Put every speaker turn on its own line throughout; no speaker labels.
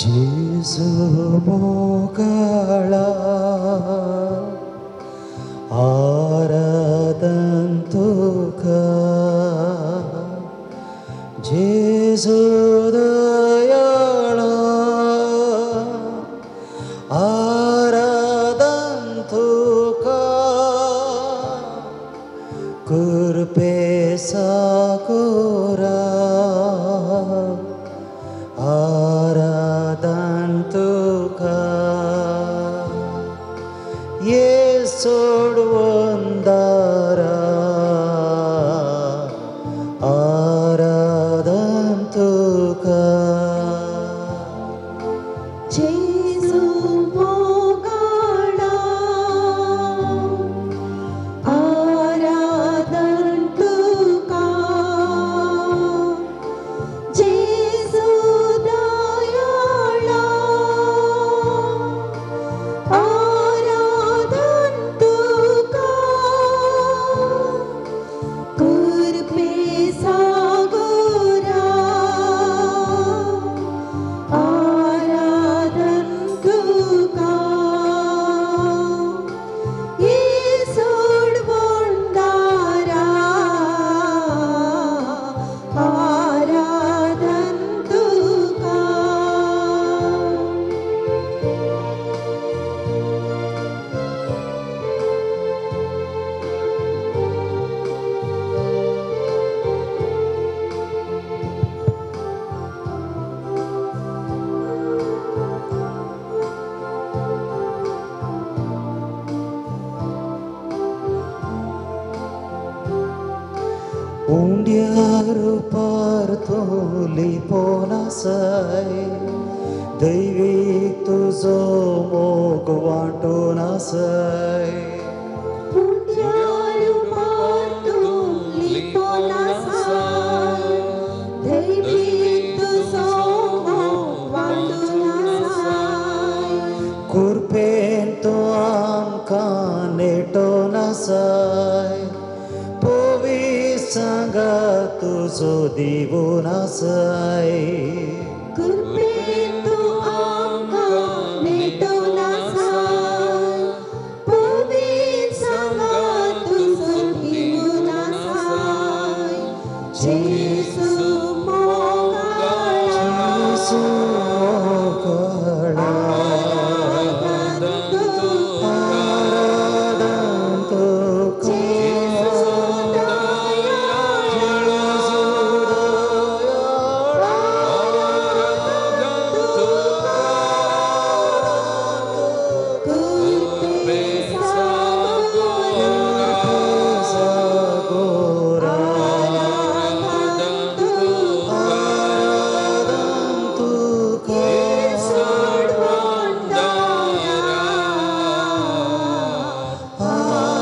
जेजू मोगाळा आराधन तुका, जेजू दयाळा आराधन तुका, कृपे सागोरा आराधन तुका, येसोडवंदारा आराधन तुका.
जेजू मोगाळा आराधन तुका, जेजू दयाळा आराधन तुका, कृपे सागोरा आराधन तुका, येसोडवंदारा आराधन तुका.
उंड्यार पारतूं लिपोन आसाय, दैवीक तुजो मोग वांटून आसाय.
उंड्यार पारतूं लिपोन आसाय, दैवीक तुजो मोग वांटून आसाय.
कृपेन तूं आमकां नेटोन आसाय, पवित्र सांगात तुजो दिवून आसाय.
कृपेन तूं आमकां नेटोन आसाय, पवित्र सांगात तुजो दिवून आसाय. जेजू मोगाळा
जेजू मोगाळा
आराधन तुका,
आराधन तुका,
जेजू दयाळा
जेजू दयाळा
आराधन तुका, कृपे सागोरा
सागोरा
आराधन तुका,
आराधन तुका,
येसोडवंदारा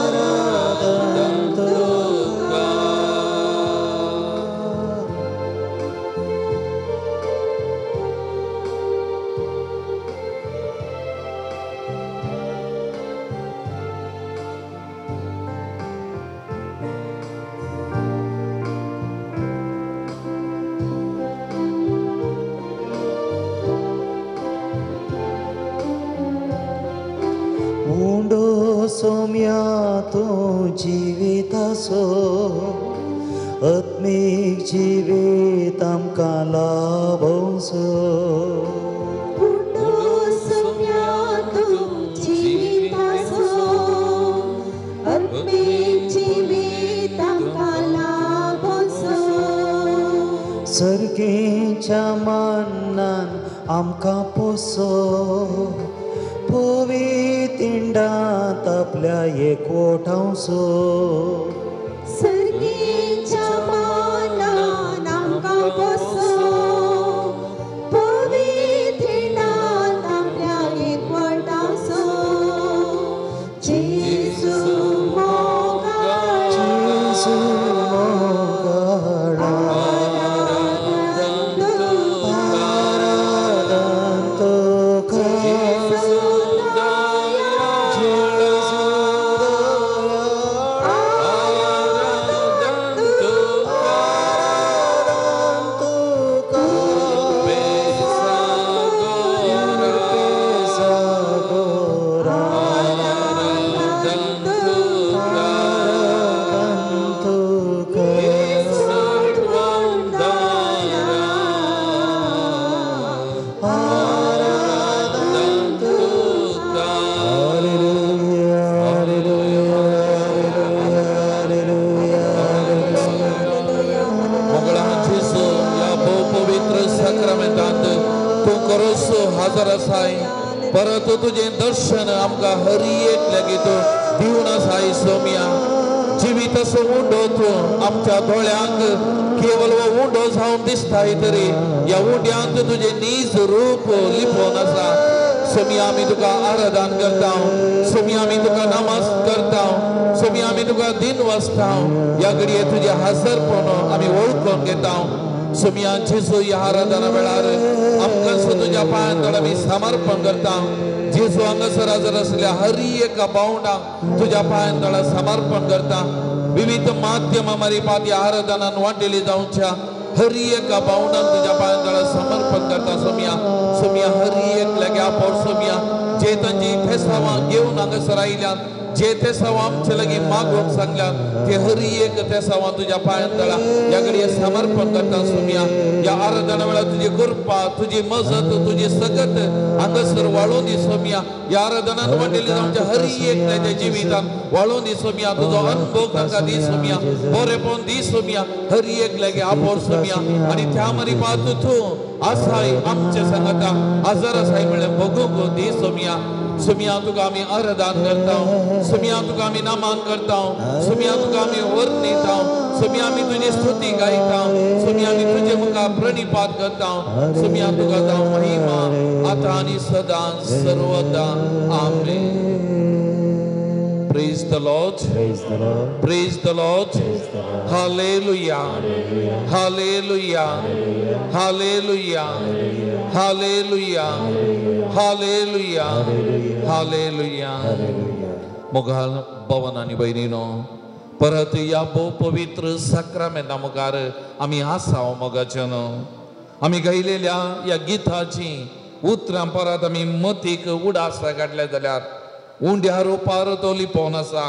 आराधन तुका. उंडो सोम्या तूं जिविताचो, आत्मीक जिवीत आमकां लाभोवचो.
उंडो सोम्या तूं जिविताचो, आत्मीक जिवीत आमकां लाभोवचो.
सर्गीच्या मनान आमकां पोसो, पवित्र इंडांत आपल्या एकवटावचो.
सर्गीच्या मानान आमकां पोसो, पवित्र इंडांत आपल्या एकवटावचो. जेजू मोगाळा
जेजू मोगाळा
आराधन तुका,
आराधन तुका,
जेजू दयाळा
जेजू दयाळा
तूं हजर आसाय परत तुजें दर्शन आमकां हर एक लागीं तूं दिवन आसाय सोम्या जिवीत असो उंडो तूं आमच्या दोळ्यांक केवल हो उंडो जावन दिसताय तरी ह्या उंड्यांत तुजें नीज रूप लिपोवन आसा सोम्या आमी तुका आराधन करता सोम्या आमी तुका नमस्कार करता सोम्या आमी तुका दिन वाचता ह्या घडये तुजें हजरपण आमी वळखून घेता सोम्या जेजू ह्या आराधना वेळार आमकां तुज्या पांयां तळ आमी समर्पण करता जेजू हांगासर हजर आसल्या हर एका भावंडाक तुज्या पांयां तळ समर्पण करता विविध माध्यमां मारिफात ह्या आराधनान वांटेली जावच्या हर एका भावंडाक तुज्या पांयां तळ समर्पण करता सोम्या सोम्या हर एक लागीं आपोवट सोम्या जे तांची थेसावां घेवन हांगासर आयल्यात जे तेसांव आमचे लागीं मागून सांगल्यात ते हर एक तेसांवां तुज्या पांयां तळा ह्या घडये समर्पण करता सोम्या ह्या आराधना वेळार तुजी कृपा तुजी मजत तुजी सगत हांगासर वाळोवन दी सोम्या ह्या आराधनान वांटेली आमच्या हर एक ताच्या जिवितान वाळोवन दी सोम्या तुजो अनुभव तांकां दी सोम्या बरेपण दी सोम्या हर एक लागीं आपोर सोम्या आनी त्या मारिफात तूं आसाय आमचे सांगता हजर आसाय म्हणल्यार भोगूंक दी सोम्या सोम्या तुका आमी आराधन करता सोम्या तुका आमी नमन करता सोम्या तुका आमी वर्णिता सोम्या आमी तुजी स्तुती गायता सोम्या आमी तुजे मुखार प्रणिपात करता सोम्या तुका जावं महिमा आतां आनी सदां सर्वदा आमेन. Praise the Lord.
Praise the Lord.
Praise the Lord. Hallelujah. Hallelujah. Hallelujah. Hallelujah. Hallelujah. Hallelujah. मोगाल भवन आनी भयणीनो परत ह्या भोव पवित्र साक्रामेंता मुखार आमी आसा मोगाच्यान आमी गायलेल्या ह्या गिताची उतरां परत आमी मतीक उडास काडल्या जाल्यार उंड्या रुपार तो लिपोवन आसा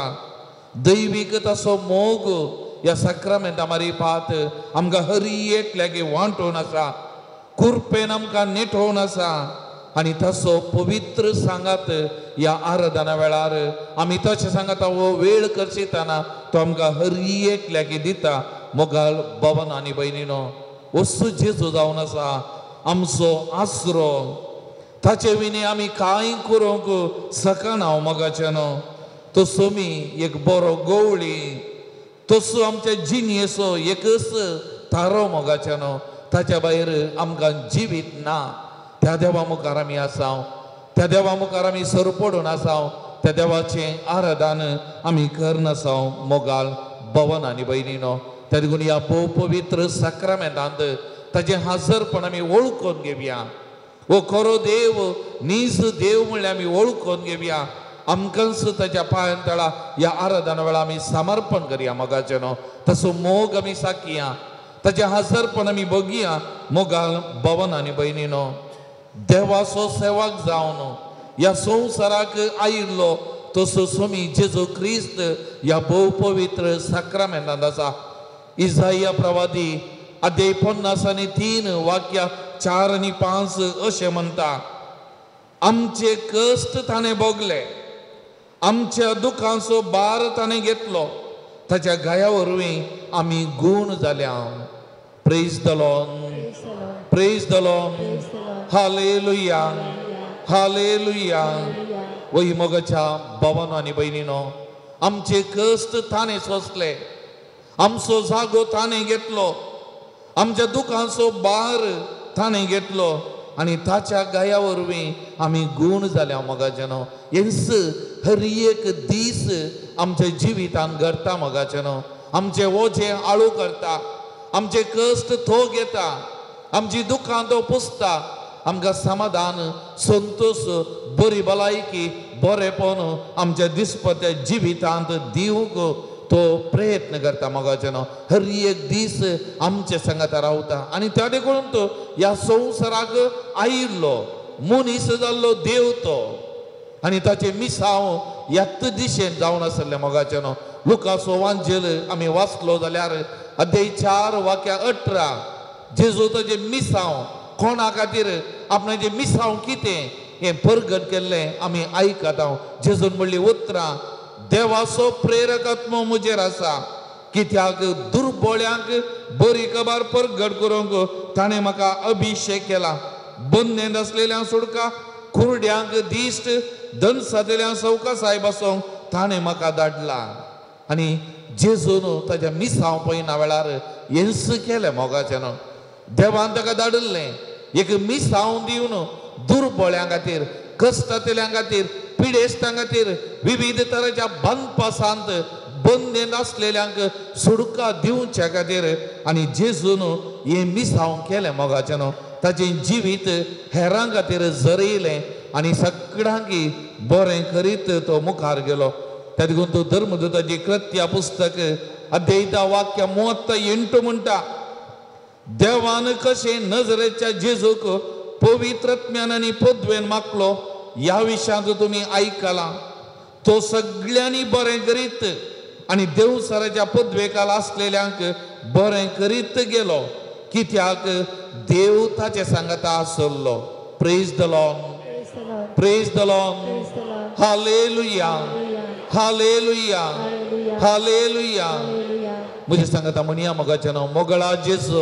दैवीक तसो मोग ह्या साक्रामेंता मारिफात आमकां हर एक लागीं वांटोवन आसा कुरपेन आमकां नेटोवन आसा आनी तसो पवित्र सांगात ह्या आराधना वेळार आमी तशें सांगाता हो वेळ करशितना तो आमकां हर एक लागीं दिता मोगाल भवन आनी भयणीनो वस्तू जेजू जावन आसा आमचो आसरो ताचे विणे आमी कांय करूंक शकना मोगाच्यान तो सोमी एक बरो गवळी तसो आमच्या जिणेचो एकच थारो मोगाच्यान ताच्या भायर आमकां जिवीत ना. त्या देवा मुखार आमी आसा त्या देवा मुखार आमी सर पडून आसा त्या देवाचें आराधन आमी करनासा मोगाल भवन आनी भयणीनो त्या देखून ह्या भोव पवित्र साक्रामेंतांत ताचें हजरपण आमी वळखून घेवया. हो खरो देव नीज देव म्हणल्यार आमी वळखून घेवया. आमकांच ताच्या पांयां तळा ह्या आराधना वेळार आमी समर्पण करया मोगाचें तसो मोग आमी साकया ताचें हजरपण आमी बघया. मोगाल भवन आनी भयणीनो देवाचो सेवक जावन ह्या संवसाराक आयिल्लो तसो स्वामी जेजू क्रिस्त ह्या भोव पवित्र साक्रामेंतांत आसा. इजाया प्रवादी अध्याय 53 वाक्या 4 आनी 5 अशें म्हणटा, आमचे कश्ट ताणें भोगले, आमच्या दुखांचो भार ताणें घेतलो, ताच्या घाया वरवीं आमी गूण जाल्या. Praise the Lord. Praise the Lord. Hallelujah. Hallelujah. वही मोगाच्या भावानो आनी भयणीनो आमचे कश्ट ताणें सोंसले, आमचो जागो ताणें घेतलो, आमच्या दुखांचो भार ताणें घेतलो आनी ताच्या घाया वरवीं आमी गूण जाल्या मोगाच्यानो. हेंच हर एक दीस आमच्या जिवितान घडटा मोगाच्यानो. आमचे ओझे आळू करता, आमचे कश्ट तो घेता, आमची दुखां तो पुसता, आमकां समाधान संतोश बरी भलायकी बरेपण आमच्या दिसपत्या जिवितांत दिवंक तो प्रयत्न करता मोगाच्यानो. हर एक दीस आमचे सांगाता रावता आनी त्या देखून तो ह्या संवसाराक आयिल्लो मनीस जाल्लो देव तो आनी ताचें मिसांव ह्याच दिशेन जावन आसलें मोगाच्यानो. लुकासो वांजेल आमी वाचलो जाल्यार अध्याय 4 वाक्या 18 जेजू ताचें मिसांव कोणा खातीर आपणाचें मिसांव कितें हें परगट केल्लें आमी आयकता. जेजून म्हणली उतरां, देवाचो प्रेरकात्मो म्हजेर आसा, कित्याक दुर्बोळ्यांक बरी खबर परगट करूंक ताणें म्हाका अभिशेक केला, बंदेंत आसलेल्यांक सोडका, कुरड्यांक दिश्ट, दनसांतल्यांक सवकासाय बसोवंक ताणें म्हाका धाडला. आनी जेजून ताच्या मिसांव पळयना वेळार हेंच केलें मोगाचें न्हू. देवान ताका धाडिल्लें एक मिसांव दिवन दुर्बळ्यां खातीर, कश्टांतल्यां खातीर, पिडेस्तां खातीर, विविध तरेच्या बांदपासांत बंदेंत आसलेल्यांक सुडका दिवच्या खातीर. आनी जेजून हें मिसांव केलें मोगाचें न्हू. ताचें जिवीत हेरां खातीर जरयलें आनी सगळ्यांकी बरें करीत तो मुखार गेलो. त्या देखून तो धर्मदूताची कृत्या पुस्तक अध्याय वाक्य 38 म्हणटा, देवान कशें नजरेच्या जेजूक पवित्रत्म्यान आनी पदवेन मागलो ह्या विशयांत तुमी आयकलां. तो सगळ्यांनी बरें करीत आनी देवसराच्या पदवेकाल आसलेल्यांक बरें करीत गेलो, कित्याक देव ताचे सांगाता आसलो. Praise the Lord, praise the Lord, hallelujah, hallelujah, hallelujah. म्हजे सांगता म्हणया मोगाचें नांव, मोगळा जेजू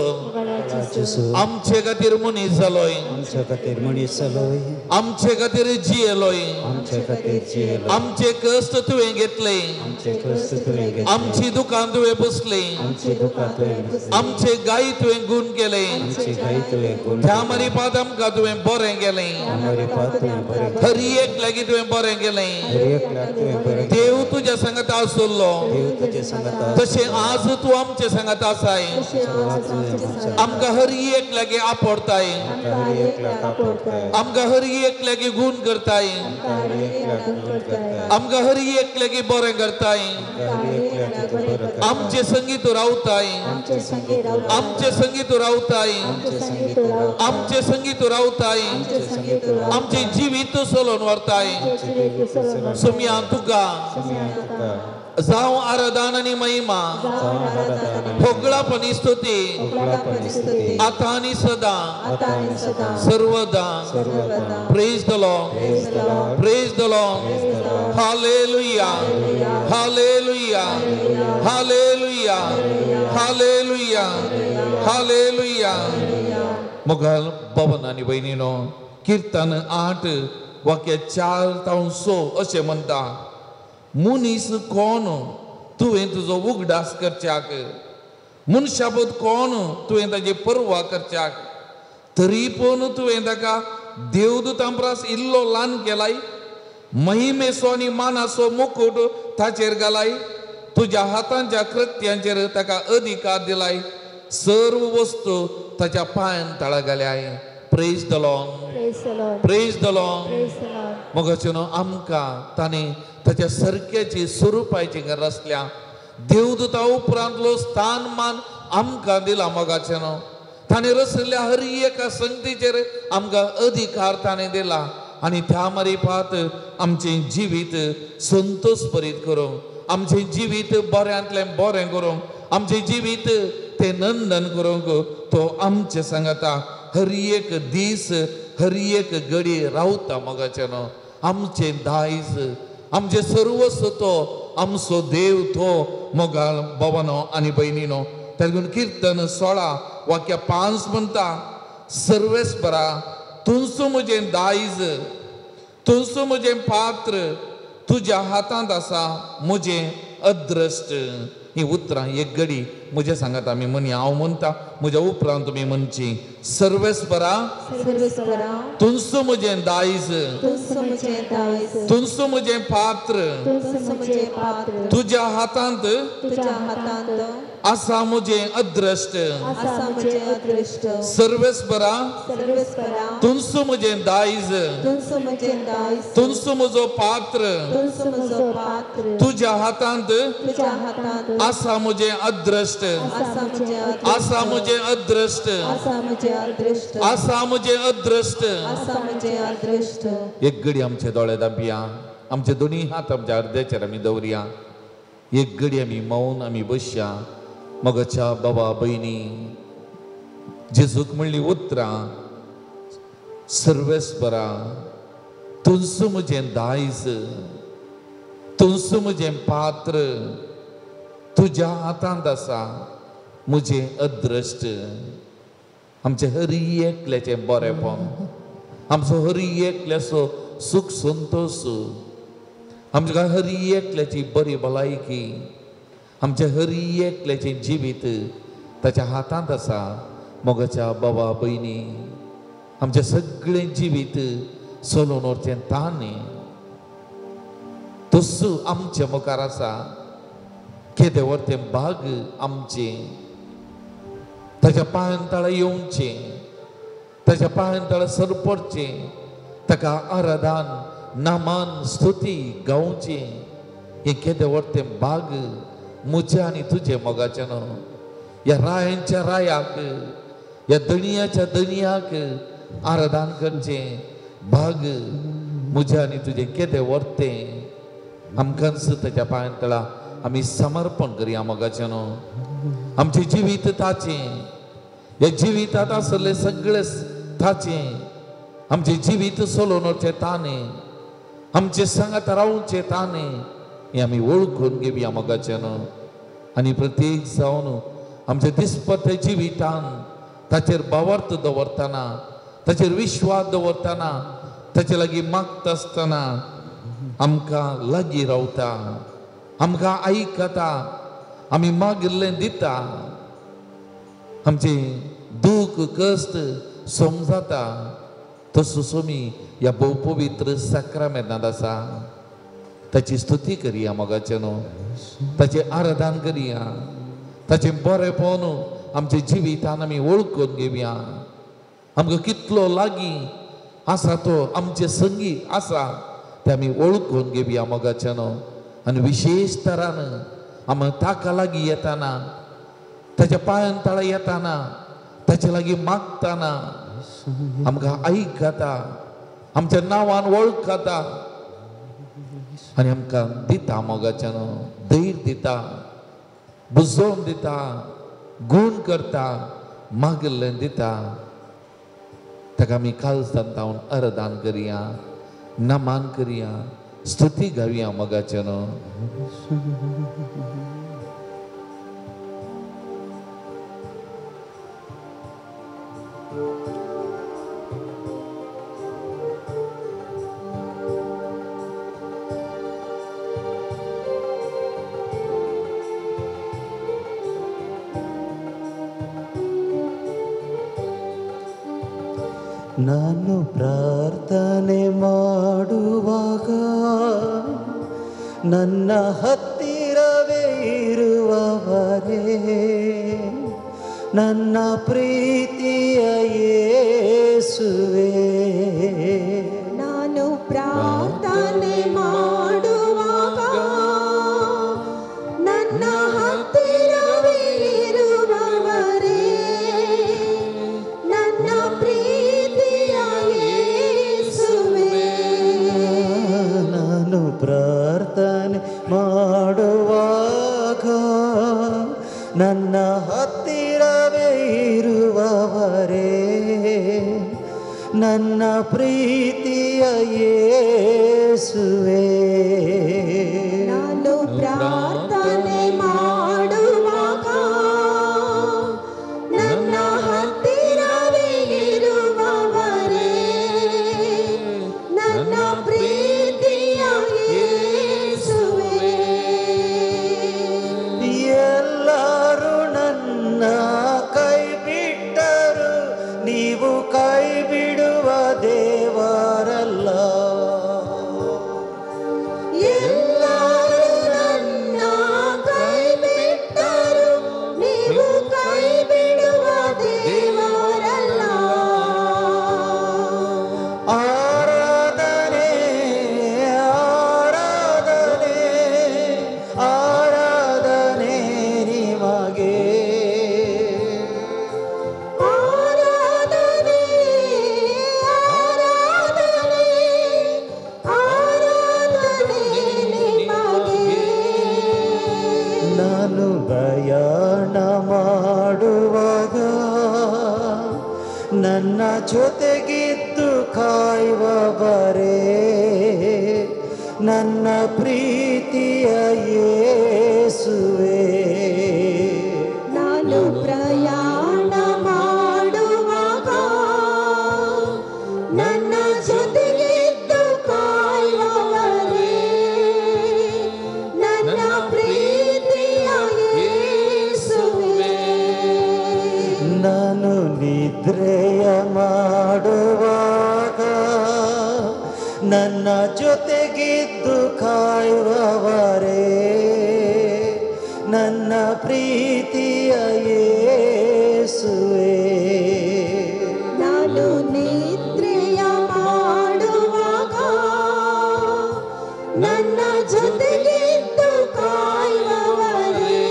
आमचे खातीर मनीस जालोय,
आमचे खातीर मनीस जालोय,
आमचे खातीर जियेलोय,
आमचे खातीर जियेलोय,
आमचे कश्ट तुवें घेतले,
आमचे कश्ट तुवें घेतले,
आमची दुकान तुवें पुसली,
आमची दुकान तुवें पुसली,
आमचे गाय तुवें गूण केले,
आमची गाय तुवें गूण,
त्या मरिपात आमकां तुवें बरें केलें,
त्या मरिपात तुवें बरें,
हर एक लागीं तुवें बरें केलें,
हर एक लागीं तुवें बरें.
देव तुज्या सांगाता आसलो,
देव तुज्या सांगाता,
तशें आज तूं आमचे सांगाता आसाय. आमकां हर एक लागीं आपडताय, आमकां हर एक लागीं गूण करताय, आमकां हर एक लागीं बरें करताय, आमचे संगी तूं रावताय, आमचे संगी तूं रावताय, आमचे संगी तूं रावताय, आमचें जिवीत चलोवन व्हरताय. सुमया तुका जावं आराधन आनी महिमा, होगळापणी स्तुती, आतां आनी सदां सर्वदा. Praise the Lord, praise the Lord, hallelujah, hallelujah, hallelujah, hallelujah, hallelujah. मोगाल बाबान आनी भयणीनो, किर्तन 8 वाक्य 4 तावन 6 अशें म्हणटा, मनीस कोण तुवें तुजो उगडास करच्याक, मनशाबद कोण तुवें ताजी पर्वा करच्याक, तरी पूण तुवें ताका देवदूतां परस इल्लो ल्हान केलाय, महिमेचो आनी मानाचो मुकूट ताचेर घालाय, तुज्या हातांच्या कृत्यांचेर ताका अधिकार दिलाय, सर्व वस्तू ताच्या पांयान तळा घाल्याय. Praise the Lord, praise the Lord. मोगाचें न्हू, आमकां ताणें ताच्या सरक्याची स्वरुपाची गरज आसल्या. देवदूता उपरांतलो स्थान मान आमकां दिला मोगाचें न्हू. ताणें रचल्ल्या हर एका संगतीचेर आमकां अधिकार ताणें दिला आनी त्या मारिफात आमचें जिवीत संतोश भरीत करूंक, आमचें जिवीत बऱ्यांतलें बरें करूंक, आमचें जिवीत तें नंदन करूंक तो आमचें सांगाता हर एक दीस हर एक घडी रावता मोगाचें न्हू. आमचें दायज, आमचें सर्वस्व तो आमचो देव तो मोगाल बाबानो आनी भयणीनो. तेका किर्तन 16 वाक्य 5 म्हणटा, सर्वेस्परा तुमचो म्हजें दायज, तुमचो म्हजें पात्र, तुज्या हातांत आसा म्हजें अद्रश्ट. ही उतरां एक घडी म्हजें सांगात आमी म्हणया, हांव म्हणटा म्हज्या उपरांत तुमी म्हणची, सर्वेस्परा तुमचो म्हजें दायज, तुमचो म्हजें पात्र, तुज्या हातांत आसा म्हजें अद्रश्ट. सर्वेस्परा तुमचो म्हजें दायज, तुमचो म्हजो पात्र, तुज्या हातांत आसा म्हजें अद्रश्ट, आसा म्हजें अद्रश्ट, आसा म्हजें अद्रश्ट. एक घडी आमचे दोळे दाबया, आमचे दोनी हात आमच्या अर्द्याचेर आमी दवरया, एक घडी आमी मौन आमी बसया. मगच्या बाबा भयणी, जेजूक म्हणली उतरां, सर्वेस्परा तुमचो म्हजें दायज, तुमचो म्हजें पात्र, तुज्या हातांत आसा म्हजें अद्रश्ट. आमचें हरी एकल्याचें बरेंपण, आमचो हरी एकल्याचो सूख संतोश, आमच्या हरी एकल्याची बरी भलायकी, आमच्या हरी एकल्याचें जिवीत ताच्या हातांत आसा. मोगाच्या बाबा भयणी, आमचें सगळें जिवीत चलोवन व्हरचें ताणें. तसो आमच्या मुखार आसा. केदें व्हरतें भाग आमचें, ताच्या पांयां तळा येवचें, ताच्या पांयां तळा सरपडचें, ताका आराधन नामान स्तुती गावचें. हें केदें व्हरतें भाग म्हजें आनी तुजें मोगाचें न्हू. ह्या रायांच्या रायाक, ह्या दणयाच्या दणयाक आराधन करचें भाग म्हजें आनी तुजें केदें व्हरतें. आमकांच ताच्या पांयां तळा आमी समर्पण करया मोगाचें न्हू. आमचें जिवीत ताचें, ह्या जिवितांत आसलें सगळें ताचें. आमचें जिवीत चलोवन व्हरचें ताणें, आमचें सांगात रावचें ताणें. हें आमी वळखून घेवया मोगाचें न्हू. आनी प्रत्येक जावन आमच्या दिसपट्टे जिवितान ताचेर भावार्थ दवरतना, ताचेर विश्वास दवरतना, ताचे लागीं मागता आसतना आमकां लागीं रावता, आमकां आयकता, आमी मागिल्लें दिता, आमचें दूख कश्ट समजाता. तसो सोमी ह्या भोव पवित्र साक्रामेंतांत आसा. ताची स्तुती करया मोगाचें न्हू, ताचें आराधन करया, ताचें बरेंपण आमच्या जिवितान आमी वळखून घेवया. आमकां कितलो लागीं आसा तो आमचे संगी आसा तें आमी वळखून घेवया मोगाचें न्हू. आनी विशेश तरान आमी ताका लागीं येताना, ताच्या पांयां तळा येताना, ताचे लागीं मागताना आमकां आयकता, आमच्या नांवान वळखता आनी आमकां दिता मोगाचें न्हू, धैर्य दिता, बुजोवन दिता, गूण करता, मागिल्लें दिता. ताका आमी काळजांत जावन आराधन करया, नमन करया, स्तुती गावया मोगाचें न्हू.
ನಾನು ಪ್ರಾರ್ಥನೆ ಮಾಡುವಾಗ ನನ್ನ ಹತ್ತಿರವೇ ಇರುವವರೇ, ನನ್ನ ಪ್ರೀತಿಯ ಯೇಸುವೇ.
ನಾನು ಪ್ರಾರ್ಥನೆ ಮಾಡುವಾಗ ನನ್ನ ಹತ್ತಿರವೇ ಇರುವವರೇ, ನನ್ನ ಪ್ರೀತಿಯ ಯೇಸುವೇ.
ನಾನು ಪ್ರಾರ್ಥನೆ ಮಾಡುವಾಗ ನನ್ನ ಹತ್ತಿರವೇ ಇರುವವರೇ, ನನ್ನ ಪ್ರೀತಿಯ ಯೇಸುವೇ.
ನಾನು ಪ್ರಾರ್ಥನೆ ಮಾಡುವಾಗ ನನ್ನ ಹತ್ತಿರವೇ ಇರುವವರೇ, ನನ್ನ ಪ್ರೀತಿಯ ಯೇಸುವೇ.
ಎಲ್ಲರೂ ನನ್ನ ಕೈ ಬಿಟ್ಟರು, ನೀವು ಕೈ ಬಿಡುವ ದೇವರಲ್ಲ.
ಎಲ್ಲರೂ ನನ್ನ ಕೈ ಬಿಟ್ಟರು, ನೀವು ಕೈ ಬಿಡುವ ದೇವರಲ್ಲ.
ಆರಾಧನೆ ಆರಾಧನೆ ಆರಾಧನೆ ನಿಮಗೆ.
ಆರಾಧನೆ ಆರಾಧನೆ ಆರಾಧನೆ ನಿಮಗೆ.
ನಾನು ಪ್ರಯಾಣ ಮಾಡುವಾಗ ನನ್ನ ಜೊತೆಗಿದ್ದು ಕಾಯುವವರೇ, ನನ್ನ ಪ್ರೀತಿಯ ಯೇಸುವೇ.
ನಾನು ಪ್ರಯಾಣ ಮಾಡುವಾಗ
ನನ್ನ ಜೊತೆಗಿದ್ದು ಕಾಯುವವರೇ, ನನ್ನ ಪ್ರೀತಿಯ ಯೇಸುವೇ.
ನಾನು ನಿದ್ರೆಯ ಮಾಡುವಾಗ ನನ್ನ ಜೊತೆಗಿದ್ದು ಕಾಯುವವರೇ,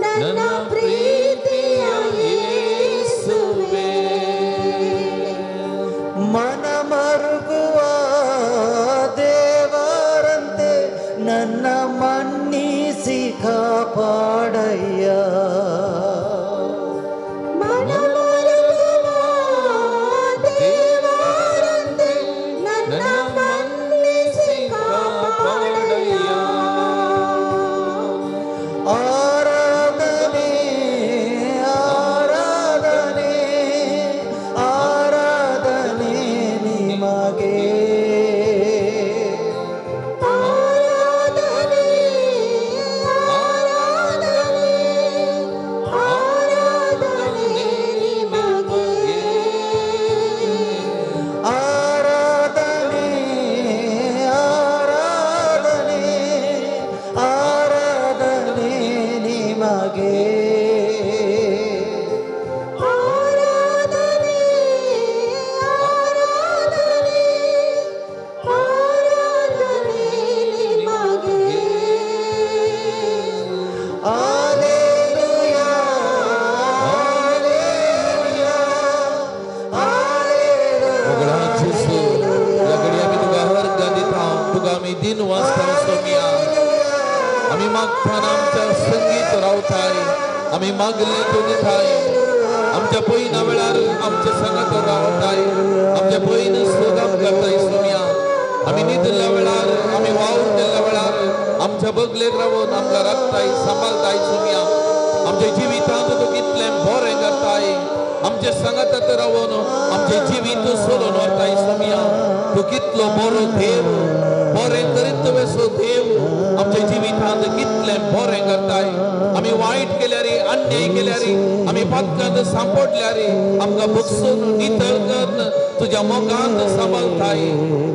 ನನ್ನ ಪ್ರೀತಿಯ ಯೇಸುವೇ.
ಮನ ಮರುಗುವ ದೇವರಂತೆ ನನ್ನ ಮನ್ನಿಸಿ ಕಾಪಾಡಯ್ಯ.
ಮನ ಮರುಗುವ ದೇವರಂತೆ ನನ್ನ ಮನ್ನಿಸಿ ಕಾಪಾಡಯ್ಯ.
ಆರಾಧನೆ ಆರಾಧನೆ ಆರಾಧನೆ ನಿಮಗೆ.
ಆರಾಧನೆ ಆರಾಧನೆ ಆರಾಧನೆ ನಿಮಗೆ.
ಆರಾಧನೆ ಆರಾಧನೆ ಆರಾಧನೆ ನಿಮಗೆ.
ಆರಾಧನೆ ಆರಾಧನೆ ಆರಾಧನೆ ನಿಮಗೆ.
Hallelujah hallelujah
सगळ्या जेजू, ह्या घडी आमी तुका अर्घां दिता, तुका आमी दिन वाचता सोमिया. आमी मागताना आमच्या संगीत रावताय, आमी मागले तूं दिताय. आमच्या पयना वेळार आमच्या संगत रावताय, आमच्या पयन सोदाम करताय सोमिया. आमी न्हिदल्या वेळार, आमी वावर केल्ल्या वेळार आमच्या बगलेक रावन आमकां राखताय, सांबाळताय सोमिया. आमच्या जिवितांत तूं कितलें बरें करताय, आमच्या सांगातात रावन आमचें जिवीत सोडून व्हरताय सोमिया. तूं कितलो बरो देव, बरें करीत वेसो देव, आमच्या जिवितांत कितलें बरें करताय. आमी वायट केल्यार, अन्याय केल्यार, आमी पातकांत सांपडल्यार आमकां बगसून नितळ करून तुज्या मोगांत सांबाळताय.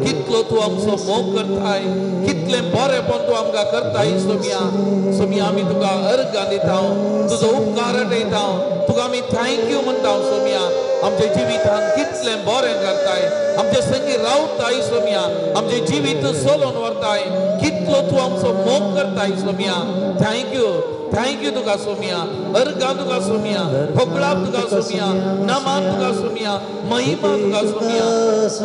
कितलो तूं आमचो मोग करताय, कितलें बरेंपण तूं आमकां करताय सोमिया. सोमिया आमी तुका अर्घां दिता, तुजो उपकार आठयता, तुका आमी thank you म्हणटा सोमिया. आमच्या जिवितांत कितलें बरें करताय, आमचे संगी रावताय सोमिया, आमचें जिवीत सोलोवन व्हरताय. कितलो तूं आमचो मोग करताय सोमिया. Thank you, thank you तुका सोमिया. अर्घां तुका सोमिया, होगळाप तुका सोमिया, नमान तुका सोमिया, महिमा तुका सोमिया.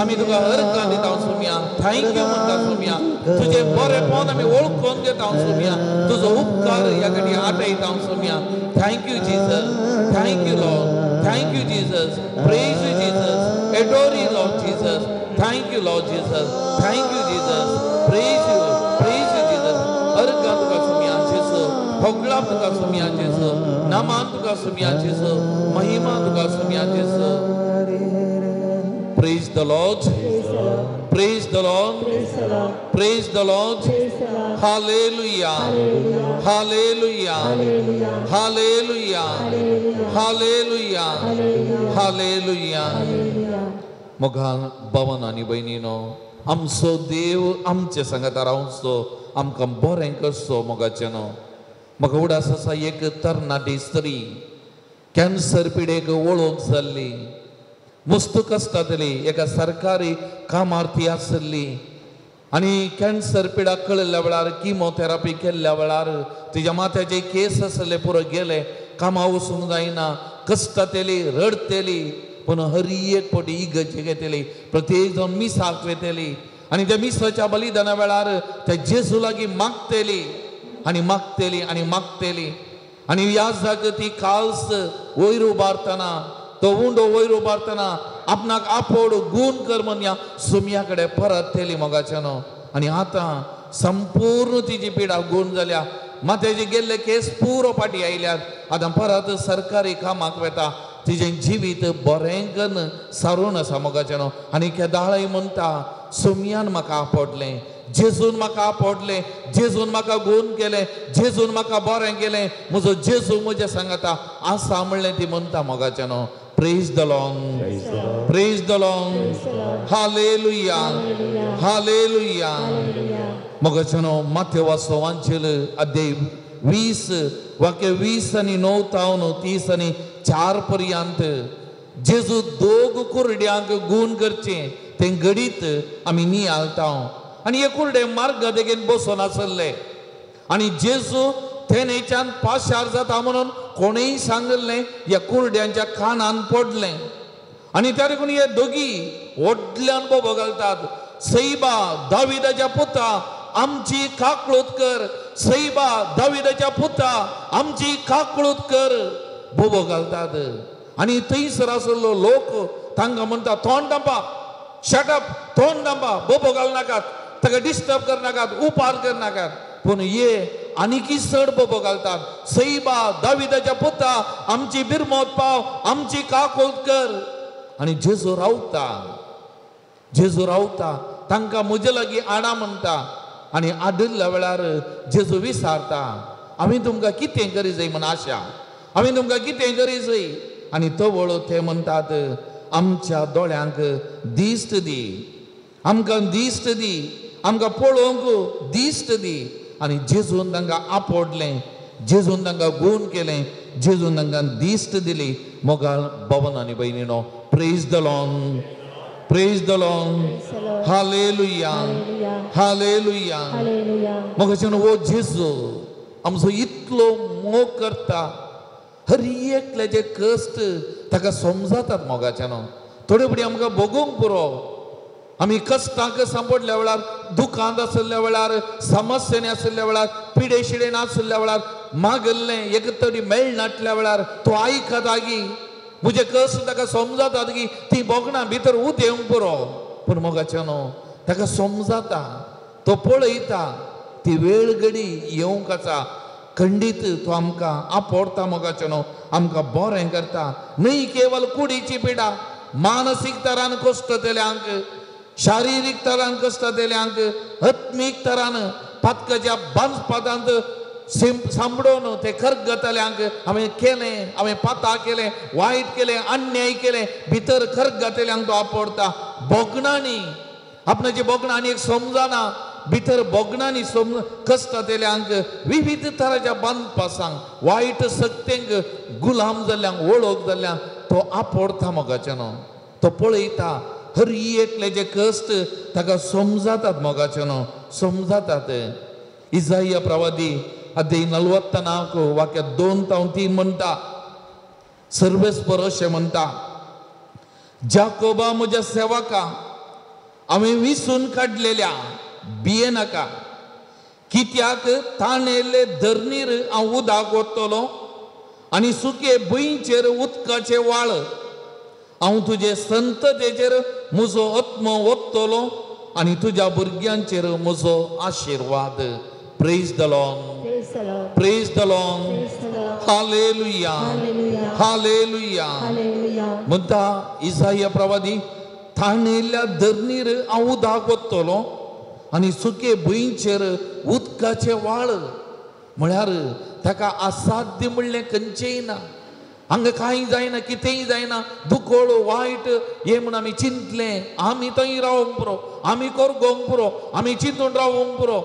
आमी तुका अर्घां दिता सोमिया, thank you म्हणटा सोमिया. तुजें बरेंपण आमी वळखून घेता सोमिया, तुजो उपकार ह्या घडी आठयता सोमिया. Thank you Jesus, thank you Lord, thank you Jesus, praise you Jesus, adore you Lord Jesus. Thank you Lord Jesus, thank you Jesus, praise you, praise you Jesus. अर्घां तुका सोमिया जेजू, होगळाप तुका सोमिया जेजू, नमान तुका सोमिया जेजू, महिमा तुका सोमिया जेजू. Praise the Lord, praise the Lord, praise the Lord. Hallelujah, hallelujah, hallelujah, hallelujah, hallelujah. मोगान भवन आनी भयणीनो, आमचो देव आमचे सांगाता रावचो, आमकां बरें करचो मोगाचें न्हू. म्हाका उडास आसा एक तरणाटी स्त्री कॅन्सर पिडेक वळोवंक जाल्ली, मस्त कश्टांतली, एका सरकारी कामार ती आसली आनी कॅन्सर पिडा कळिल्ल्या वेळार, किमोथेरपी केल्ल्या वेळार तिज्या माथ्याचे केस आसले पुरो गेले, कामां वचूंक जायना, कश्टांतली, रडटली, पूण हर एक फावटी इगर्जे घेतली, प्रत्येक जावन मिसाक वेतली आनी त्या मिसाच्या बलिदाना वेळार त्या जेजू लागीं मागतली आनी मागतली आनी मागतली. आनी ह्या जाग ती काल्स वयर उबारतना, तो उंडो वयर उबारतना आपणाक आपोड गूण कर म्हण ह्या सुमया कडेन परत तेली मोगाचें न्हू. आनी आतां संपूर्ण तिजी पिडा गूण जाल्या, माथ्याचे गेल्ले केस पुरो फाटी आयल्यात. आतां परत सरकारी कामाक वेता, तिजें जिवीत बरें करून सारून आसा मोगाचें न्हू. आनी केदाळय म्हणटा, सुमयान म्हाका आपडलें, जेजून म्हाका आपडलें, जेजून म्हाका गूण केलें, जेजून म्हाका बरें केलें, म्हजो जेजू म्हज्या सांगाता आसा म्हणलें ती म्हणटा मोगाचें न्हू. Praise the Lord, praise the Lord, hallelujah, hallelujah. मोगाच्यानो माथेवाचो वांचेल अध्याय 20 वाक्य 20 आनी 9 तावन 30 आनी 4 पर्यंत जेजू दोग कुरड्यांक गूण करचें तें घडीत आमी नियाळता आनी हे कुरडे मार्गा देगेन बसून आसले आनी जेजू तेनेच्यान पाशार जाता म्हणून कोणेय सांगलें ह्या कुरड्यांच्या कानान पडलें आनी त्या देखून हे दोगी व्हडल्यान बोबो घालतात, सैबा दाविदाच्या पुता आमची काकळूत कर, सैबा दाविदाच्या पुता आमची काकळूत कर, बोबो घालतात. आनी थंयसर आसलो लोक तांकां म्हणटा तोंड दांपा, शटअप, तोंड दांपा, बोबो घालनाकात, ताका डिस्टर्ब करनाकात, उपार करनाकात. पूण ये आनीकी चड बोबो घालतात, सैबा दाविदाच्या पुता आमची बिरमोत पाव, आमची काकळूत कर. आनी जेजू रावता, जेजू रावता, तांकां म्हजे लागीं आडा म्हणटा आनी आडिल्ल्या वेळार जेजू विसारता, आमी तुमकां कितें करी जाय म्हण आशा, आमी तुमकां कितें करी जाय. आनी तवळ ते म्हणटात आमच्या दोळ्यांक दिश्ट दी, आमकां दिश्ट दी, आमकां पळोवंक दिश्ट दी. आनी जेजून तांकां आपोडलें, जेजून तांकां गूण केलें, जेजून तांकां दिश्ट दिली. मोगाळ भवन आनी भयणीनो, praise the Lord, praise the Lord, hallelujah, hallelujah. मोगाच्यान हो जेजू आमचो इतलो मोग करता, हर एकल्याचे कश्ट ताका समजातात. मोगाच्यान थोडे फुडें आमकां भोगूंक पुरो, आमी कश्टांक सांपडल्या वेळार, दुखांत आशिल्ल्या वेळार, समस्यांनी आशिल्ल्या वेळार, पिडे शिडेन आशिल्ल्या वेळार, मागल्लें एक तरी मेळनासल्या वेळार तो आयकता गी, म्हजे कश्ट ताका समजातात की ती भोगणां भितर उदेवंक पुरो. पूण मोगाच्यान ताका समजाता, तो पळयता ती वेळ घडी येवंक आसा, खंडीत तो आमकां आपोडता. मोगाच्यानो आमकां बरें करता. न्हय केवल कुडीची पिडा, मानसीक तरान कश्ट जाल्यांक, शारिरीक तरान कश्ट जाल्यांक, आत्मीक तरान पातकाच्या बांदपादांत सांबडोवन ते खरगतल्यांक हांवें केलें, हांवें पाता केलें, वायट केलें, अन्याय केलें, भितर खरगतल्यांक तो आपोडता. भोगणांनी आपणाची भोगणां आनी एक समजना, भितर भोगणांनी कश्ट जाल्यांक, विविध तराच्या बांदपासांक, वायट शक्तेंक गुलाम जाल्ल्यांक, वळख जाल्ल्यांक तो आपोडता. मोगाच्यानो तो पळयता हर एकले जे कश्ट ताका समजातात. मोगाच्यानो समजातात. इजाया प्रवादी अध्याय 44 वाक्य 2 तावन 3 म्हणटा, सर्वेस्पर अशें म्हणटा, जाकोबा म्हज्या सेवका हांवें विसून काडलेल्या भियेनाका, कित्याक ताणेल्ले धरणीर हांव उदक वतलो आनी सुके भुंयचेर उदकाचे वाळ, हांव तुजे संततेचेर म्हजो आत्मो वतलो आनी तुज्या भुरग्यांचेर म्हजो आशिर्वाद. Praise the Lord, praise the Lord, hallelujah, hallelujah. म्हणटा इसाया प्रवादी, ताणेल्ल्या धरणीर हांव उदक वतलो आनी सुके भुंयचेर उदकाचे वाळ. म्हळ्यार ताका असाध्य म्हणलें खंयचेंय ना, हांगा कांय जायना, कितेंय जायना, दुकोळ वायट हें म्हूण आमी चिंतलें, आमी थंय रावंक पुरो, आमी करगोंक पुरो, आमी चिंतून रावंक पुरो.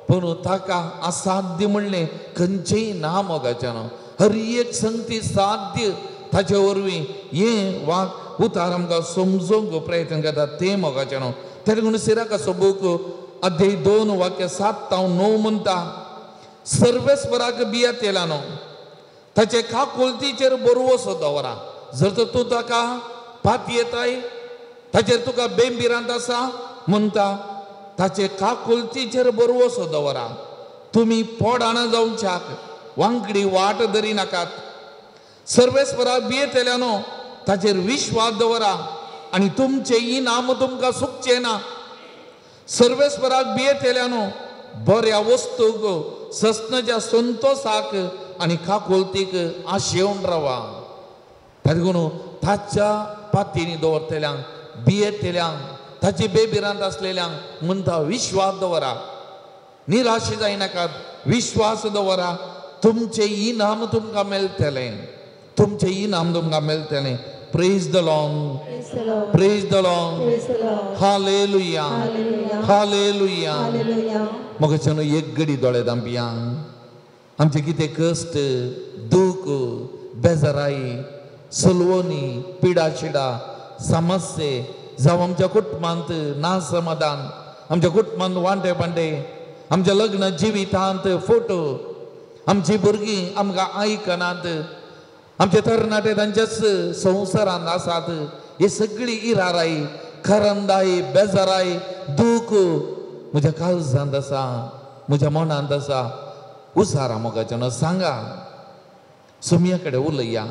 पूण ताका असाध्य म्हणलें खंयचेंय ना. मोगाच्यान हर एक संगती साध्य ताचे वरवीं हें वाक उतार आमकां समजूंक प्रयत्न करता तें मोगाच्यान. तेका लागून सिराकाचो बूक अध्याय 2 वाक्य 7 तावन 9 म्हणटा, सर्वेस्पराक बियेतेला न्हू, ताचे काकुळतीचेर बरवसो दवरा. जर तर तूं ताका पातयेताय, ताचेर तुका बेंबिरांत आसा म्हणटा, ताचे काकुळतीचेर बरवसो दवरा. तुमी पोडाना जावच्याक वांकडी वाट धरी नाकात. सर्वेस्पराक भियेतेल्या न्हू, ताचेर विश्वास दवरा आनी तुमचें इनाम तुमकां सुकचें ना. सर्वेस्पराक भियेतेल्या न्हू, बऱ्या वस्तूक सस्नाच्या संतोसाक आनी काकुळतीक आशेवन रावा. ताका लागून ताच्या पातींनी दवरतल्यांक, भियेतल्यांक, ताची बेबिरांत आसलेल्यांक म्हणटा विश्वास दवरा, निराश जायनाकात, विश्वास दवरा, तुमचें इनाम तुमकां मेळटलें, तुमचें इनाम तुमकां मेळटलें. Praise the Lord, praise the Lord. Hallelujah, hallelujah. मोगाच्यानो एक गडी दोळे दांपया. आमचे कितें कश्ट, दूख, बेजाराय, सलवणी, पिडा शिडा, समस्ये जावं आमच्या कुटुंबांत ना समाधान, आमच्या कुटुंबांत वांटे पांटे, आमच्या लग्न जिवितांत फोटो, आमची भुरगीं आमकां आयकनात, आमचे तरणाटे तांच्याच संवसारांत आसात. ही सगळी इराराय, खरंदाय, बेजाराय, दूख म्हज्या काळजांत आसा, म्हज्या मनांत आसा. उसारा मोगाच्यान सांगा, सोमया कडेन उलया,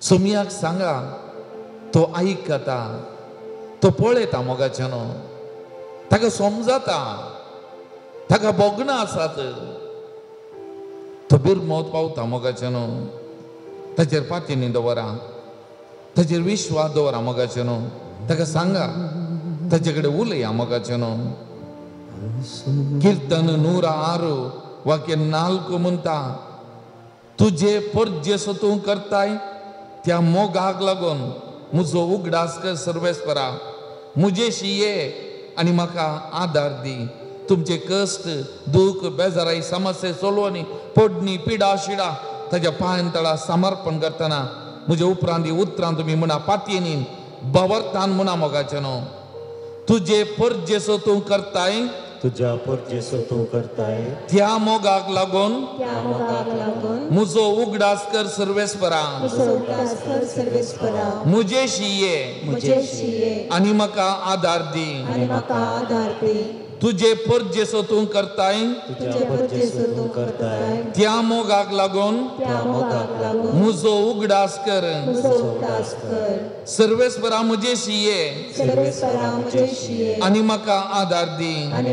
सोमयाक सांगा, तो आयकता, तो पळयता मोगाच्यान, ताका समजता, ताका भोगणां आसात, तो बिरमोत पावता मोगाच्यान. ताचेर पातयेनी दवरा, ताचेर विश्वास दवरा मोगाच्यान. ताका सांगा, ताचे कडेन उलया मोगाच्यान. कीर्तन 106 वाक्य 4 म्हणटा, तुजे परजेसो तूं करताय त्या मोगाक लागून म्हजो उगडास कर सर्वेस्परा, म्हजेशी ये आनी म्हाका आदार दी. तुमचे कश्ट, दूख, बेजाराय, समस्ये, सोलवणी, पोडणी, पिडा शिडा ताज्या पांयां तळा समर्पण करतना म्हजे उपरांत ही उतरां तुमी म्हणा, पातयेनी बवरतान म्हणा मोगाचें न्हू. तुजे परजेसो तूं करताय,
तुझ्या परजेसो तूं करताय
त्या मोगाक लागून म्हजो उगडास कर सर्वेस्परा, म्हजेशी ये आनी म्हाका आदार दी. तुझे परजेसो तूं करताय त्या मोगाक लागून म्हजो उगडास कर सर्वेस्परा, म्हजेशी ये आनी म्हाका आदार दी, आनी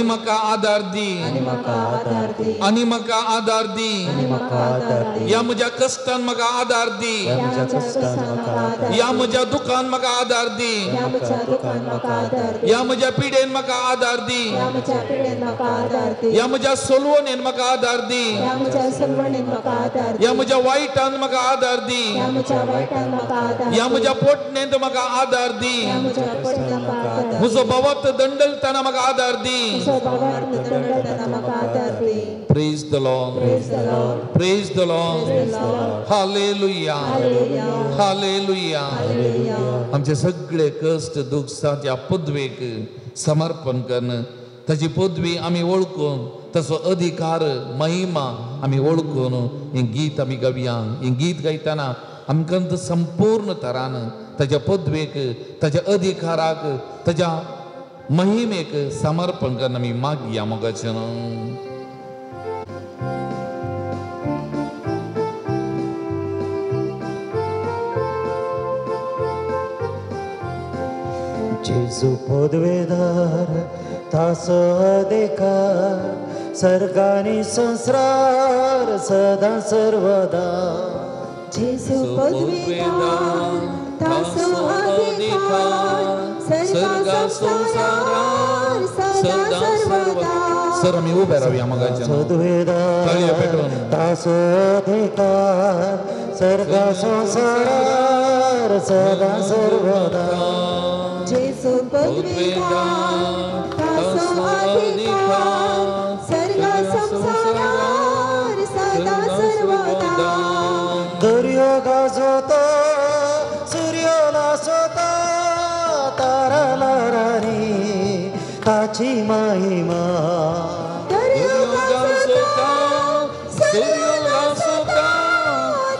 म्हाका आदार दी, आनी म्हाका आदार दी. ह्या म्हज्या कश्टान म्हाका आदार दी, ह्या म्हज्या दुखान म्हाका आदार दी, ह्या म्हज्या पिडेन म्हाका आदार दी, ह्या म्हज्या सोलवणेन म्हाका आदार दी, ह्या म्हज्या वायटान म्हाका आदार दी, ह्या म्हज्या पोटणेंत म्हाका आदार दी, म्हजो भावार्थ दंडलताना म्हाका आदार दी. Praise the Lord, praise the Lord. Hallelujah, hallelujah. आमचे सगळे कश्ट, दुख त्या पदवेक समर्पण करून ताची पदवी आमी वळखून, ताचो अधिकार, महिमा आमी वळखून हें गीत आमी गावया. हें गीत गायतना आमकां संपूर्ण तरान ताच्या पदवेक, ताच्या अधिकाराक, ताच्या महिमेक समर्पण करून आमी मागया मोगाचें.
जेजू पदवेदार तासो अधिकार, सर्गानी संसार सदा सर्वदा.
जेजू पदवेदार तासो अधिकार, सर्गा संसार सदा सर्वदा.
सर आमी उबे रावया मोगाचें.
पदवेदार तासो अधिकार, सर्गा संसार सदा सर्वदा.
जेजू पदवेदार तासो अधिकार, सर्गा संसार सदा सर्वदा.
दर्यो गाजोता, सूर्य नाचोता, तारा लारानी ताची महिमा.
दर्यो गाजोता, सूर्य नाचोता,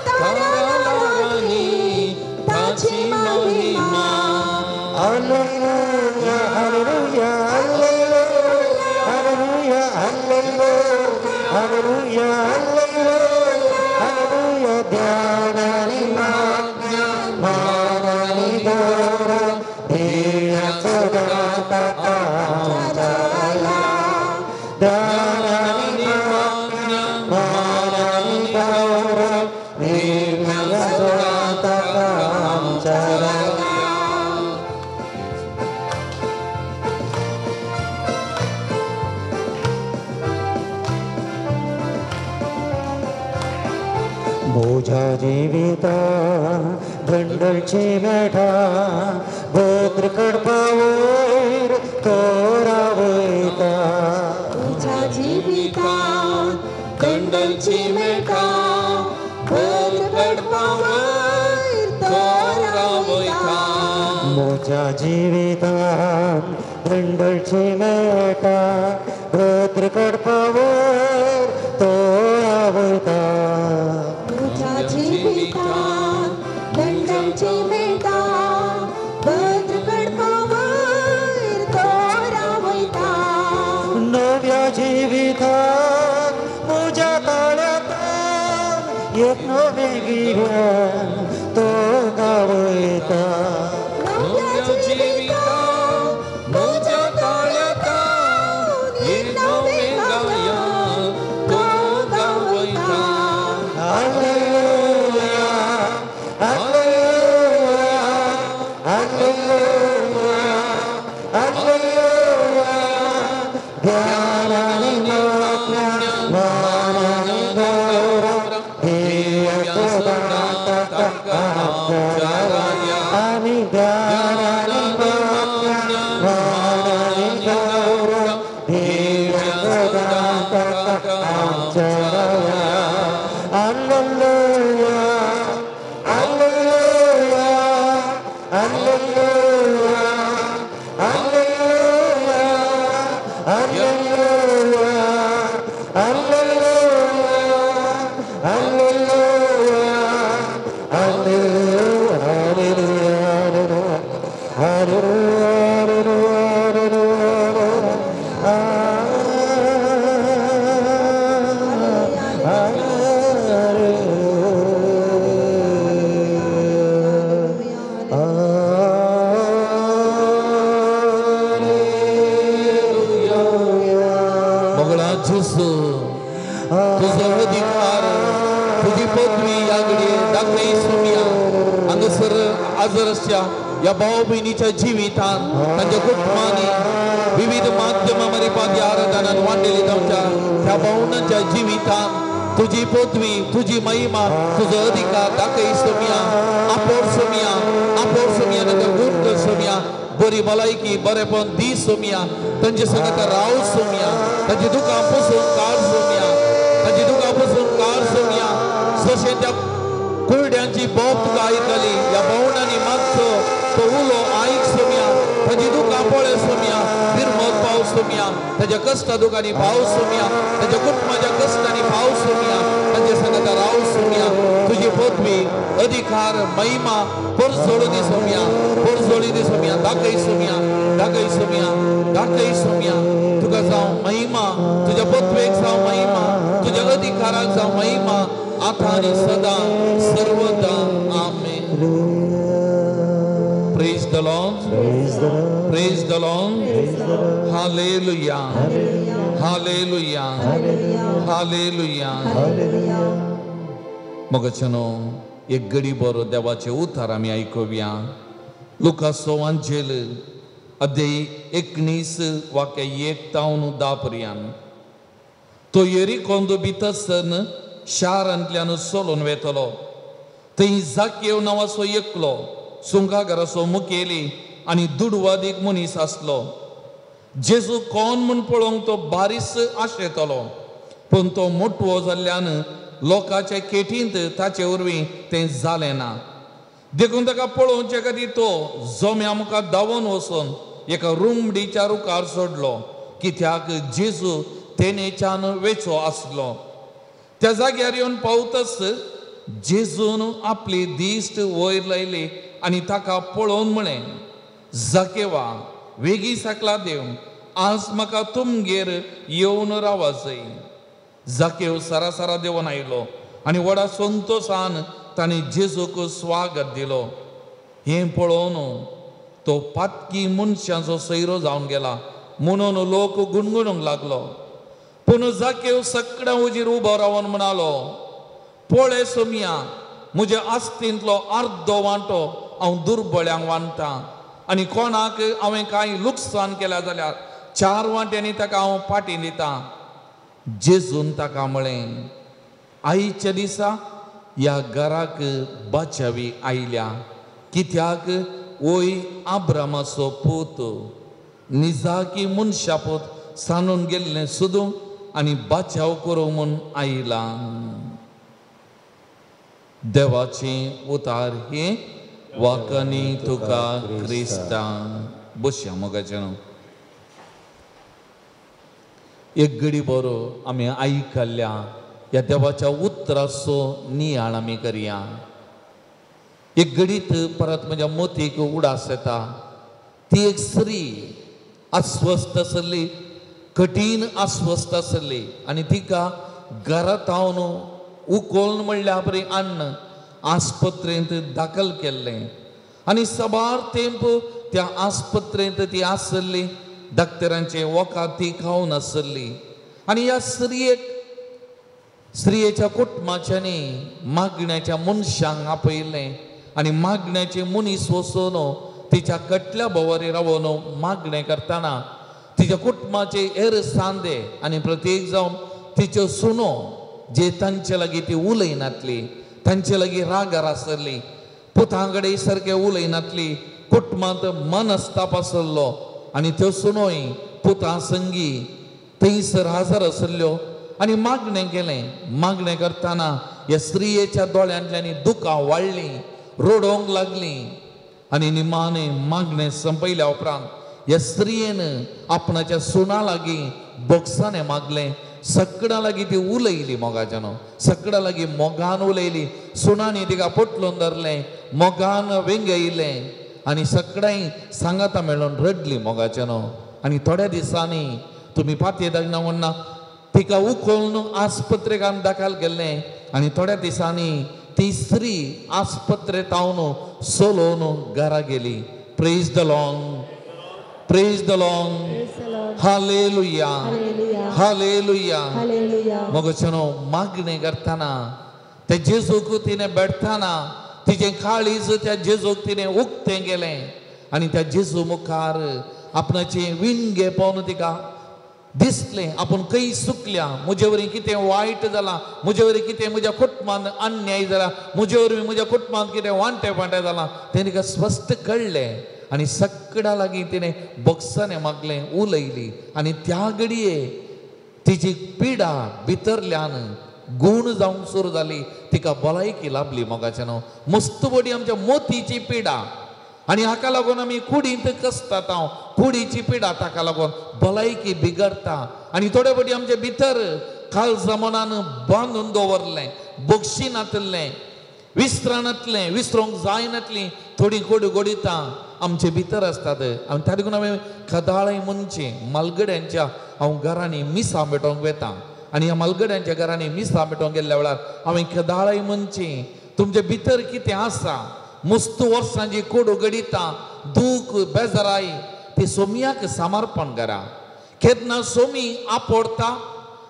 तारा लारानी ताची महिमा.
Hallelujah, hallelujah, hallelujah, hallelujah, hallelujah, hallelujah. ध्यानानि मानानि गौरव देण्याचो दाता आमच्या. ध्यानानि मानानि गौरव देण्याचो दाता आमच्या. म्हज्या जिविता दंडलची मेठा भद्र कडपा वयर तो रावयता.
तुज्या जिवितांत दंडलची मेठा भद्र कडपा वयर तो रावयता.
म्हज्या जिवितांत दंडलची मेठा भद्र कडपा वयर तो रावयता.
तुज्या जिवितांत दंडलची मेठा भद्र कडपा वयर तो रावयता.
नव्या जिवितांत म्हज्या ताळ्यांत एक नवें गिराण तो गावयता.
नव्या जिवितांत म्हज्या ताळ्यांत एक नवें गायन तो गावयता.
Hallelujah, hallelujah, hallelujah, hallelujah. ज्ञानाने मानाने गौरव देव्या सदा ताका आमच्या राया. आनी ज्ञानाने मानाने गौरव देव्या सदा ताका आमच्या राया. Hallelujah, hallelujah, hallelujah, hallelujah, hallelujah, hallelujah, hallelujah, hallelujah,
मोगळा जेजू, तुजो अधिकार, तुजी पदवी ह्या घडये दाखय सोम्या. हांगासर आजर आसच्या ह्या भाव भयणीच्या जिवितान, तांच्या कुटुंबांनी, विविध माध्यमां मार्फत ह्या आराधनान वांटेली जावच्या ह्या भावनांच्या जिवितान तुजी पदवी, तुजी महिमा, तुजो अधिकार दाखय सोम्या. आपोर सोम्या, आपोर सोम्या, तांकां गुण कर सोम्या, बरी भलायकी, बरेपण दी सोम्या, तांचे संगता राव सोम्या, तांची दुकां पसून काड सोम्या, तांची दुकां पसून काड सोम्या. जशें त्या कुरड्यांची बोब तुका आयकली, ह्या भावणांनी मागचो तो उलो आयक सोम्या, तांची दुकां पळय सोम्या, निर्मत पाव सोम्या, ताच्या कश्टा दुकांनी पाव सोम्या, ताच्या कुटुंबाच्या कश्टांनी पाव सोम्या, तांचे संगता राव सोम्या. तुजी पदवी, अधिकार, महिमा परजोळू दी सोम्या, परजोळी दी सोम्या, दाखय सोम्या, दाखय सोम्या, दाखय सोम्या. तुका जावं महिमा, तुज्या पदवेक जावं महिमा, तुज्या अधिकाराक जावं महिमा, आतां आनी सदां सर्वदा. आमेन. Praise the Lord.
Praise the Lord.
Praise the Lord.
Praise the Lord.
Hallelujah. Hallelujah. Hallelujah.
Hallelujah.
मगचनो एक गडी बरो देवाचे उतार आमी आयकुया. लुकासो वांजेल अध्याय 19 वाक्य 1 तावन 10 पर्यंत. तो येरिकोंत भितरसन शारांतल्यान सोलून वेतलो. थंय जाकेव नांवाचो एकलो सुंगाघराचो मुखेली आनी दुडवादीक मनीस आसलो. जेजू कोण म्हूण पळोवंक तो बारीस आशेतलो, पूण तो मोटवो जाल्ल्यान लोकांच्या केटींत ताचे वरवीं तें जालें ना. देखून ताका पळोवचे खातीर तो जोम्या मुखार धांवून वचून एका रुमडीच्या रुखार सोडलो, कित्याक जेजू तेनेच्यान वेचो आसलो. त्या जाग्यार येवन पावतच जेजून आपली दिश्ट वयर लायली आनी ताका पळोवन म्हळें, जाकेवा, वेगीं सकला देव, आज म्हाका तुमगेर येवन रावाजय. जाकेव सरासरा देवन आयलो आनी व्हडा संतोशान ताणें जेजूक स्वागत दिलो. हें पळोवन तो पातकी मनशांचो सैरो जावन गेला म्हणून लोक गुणगुणूंक लागलो. पूण जाकेव सगळ्यां हुजीर उबो रावन म्हणालो, पळय सोमया, म्हज्या आस्तींतलो अर्दो वांटो हांव दुर्बळ्यांक वांट्टां आनी कोणाक हांवें कांय लुकसाण केल्या जाल्यार 4 वांट्यांनी ताका हांव फाटीं दितां. जेजून ताका म्हळें, आयच्या दिसा ह्या घराक बाचावी आयल्या, कित्याक वय आब्रामाचो पूत निजाकी मनशा पूत सांडून गेल्लें सुदूं आनी बाचाव करूं म्हूण आयला. देवाचें उतार हें वाकनी तुका क्रिस्ता. बसया मोगाचें. एक घडी बरो आमी आयकल्ल्या ह्या देवाच्या उतराचो नियाळ आमी करया. एक घडीत परत म्हज्या मोतीक उडास येता. ती एक स्त्री अस्वस्थ आसली, कठीण अस्वस्थ आसली आनी तिका घरांत हांव उकोल म्हणल्यार परी अन्न आस्पत्रेंत दाखल केल्लें आनी साबार तेंप त्या आस्पत्रेंत ती आसली. डॉक्टरांचे वखद ती खावन आसली आनी ह्या स्त्रियेच्या कुटुंबाच्यांनी मागण्याच्या मनशांक आपयलें आनी मागण्याचे मनीस वचून तिच्या कटल्या भोंवरी रावन मागणें करतना तिच्या कुटुंबाचे हेर सांदे आनी प्रत्येक जावन तिच्यो सुनो जे तांचे लागीं ती उलयनातली, तांचे लागीं रागार आसली, पुतां कडेन सारकें उलयनातली, कुटुंबांत मनस्ताप आसलो आनी त्यो सुनोय पुतां संगी थंयसर हजर आसल्यो आनी मागणें केलें. मागणें करतना ह्या स्त्रियेच्या दोळ्यांतल्यान दुकां वाडलीं, रडोवंक लागलीं आनी निमाणें मागणें संपयल्या उपरांत ह्या स्त्रियेन आपणाच्या सुना लागीं बोक्सांनी मागलें. सगळ्यां लागीं ती उलयली मोगाच्यान, सगळ्यां लागीं मोगान उलयली. सुनांनी तिका पोटलून धरलें, मोगान वेंगयलें आनी सगळ्यांय सांगाता मेळून रडली मोगाच्यान. आनी थोड्या दिसांनी तुमी पातयेदाक ना म्हणना तिका उखोवन आस्पत्रेक आमी दाखल केल्लें आनी थोड्या दिसांनी ती स्त्री आस्पत्रेंत हांव चलोवन घरा गेली. Praise the Lord, praise the Lord, hallelujah, hallelujah. मोगाच्यानो मागणें करतना त्या जेजूक तिणें भेटतना तिचें काळीज त्या जेजूक तिणें उक्तें केलें आनी त्या जेजू मुखार आपणाचें विणगे पावन तिका दिसलें आपूण खंय चुकल्या, म्हजे वरवीं कितें वायट जालां, म्हजे वरवीं कितें म्हज्या कुटुंबांत अन्याय जाला, म्हजे वरवीं म्हज्या कुटुंबांत कितें वांटे फांटे जालां तें तिका स्पश्ट कळ्ळें आनी सगळ्या लागीं तिणें बोक्सांनी मागलें, उलयली आनी त्या घडये तिची पिडा भितरल्यान गूण जावंक सुरू जाली. तिका भलायकी लाभली मोगाच्यान. मस्त बडी आमच्या मोतीची पिडा आनी हाका लागून आमी कुडींत कसतात. हांव कुडीची पिडा ताका लागून भलायकी बिगडटा आनी थोडे फावटी आमचे भितर काळजा मनान बांदून दवरलें, बक्षिनातलें, विसरनातलें, विसरूंक जायनातलीं थोडीं कोडी गोडितां आमचे भितर आसतात. आनी त्या देखून हांवें खदाळें म्हणचें मालगड्यांच्या हांव घरांनी मिसां भेटोवंक वेता आनी ह्या मालगड्यांच्या घरांनी मिसां भेटोवंक गेल्ल्या वेळार हांवें खदाळें म्हणचें तुमचे भितर कितें आसा, मस्त वर्सांची कोडू घडिता, दूख बेजाराय ती सोमयाक समर्पण करा. केन्ना सोमी आपोडटा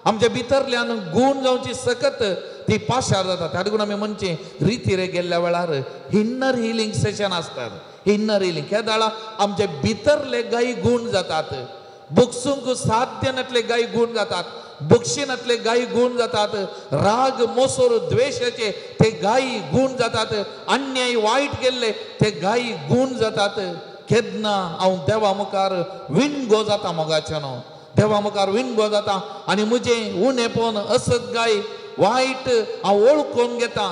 आमच्या भितरल्यान गूण जावची सकत ती पाशार जाता. त्या देखून आमी म्हणचें रितीरे गेल्ल्या वेळार इन्नर हिलींग सेशन आसतात. इन्नर हिलींग केदाळा आमचे भितरले गाय गूण जातात, बक्षूंक साध्य नातले गाय गूण जातात, बक्षिनातले गाय गूण जातात, राग मोसोर द्वेशाचे ते गाय गूण जातात, अन्याय वायट केल्ले ते गाय गूण जातात. केन्ना हांव देवा मुखार विणगो जाता मोगाच्यानो, देवा मुखार विणगो जाता आनी म्हजें उणेपण असत गाय वायट हांव वळखून घेता,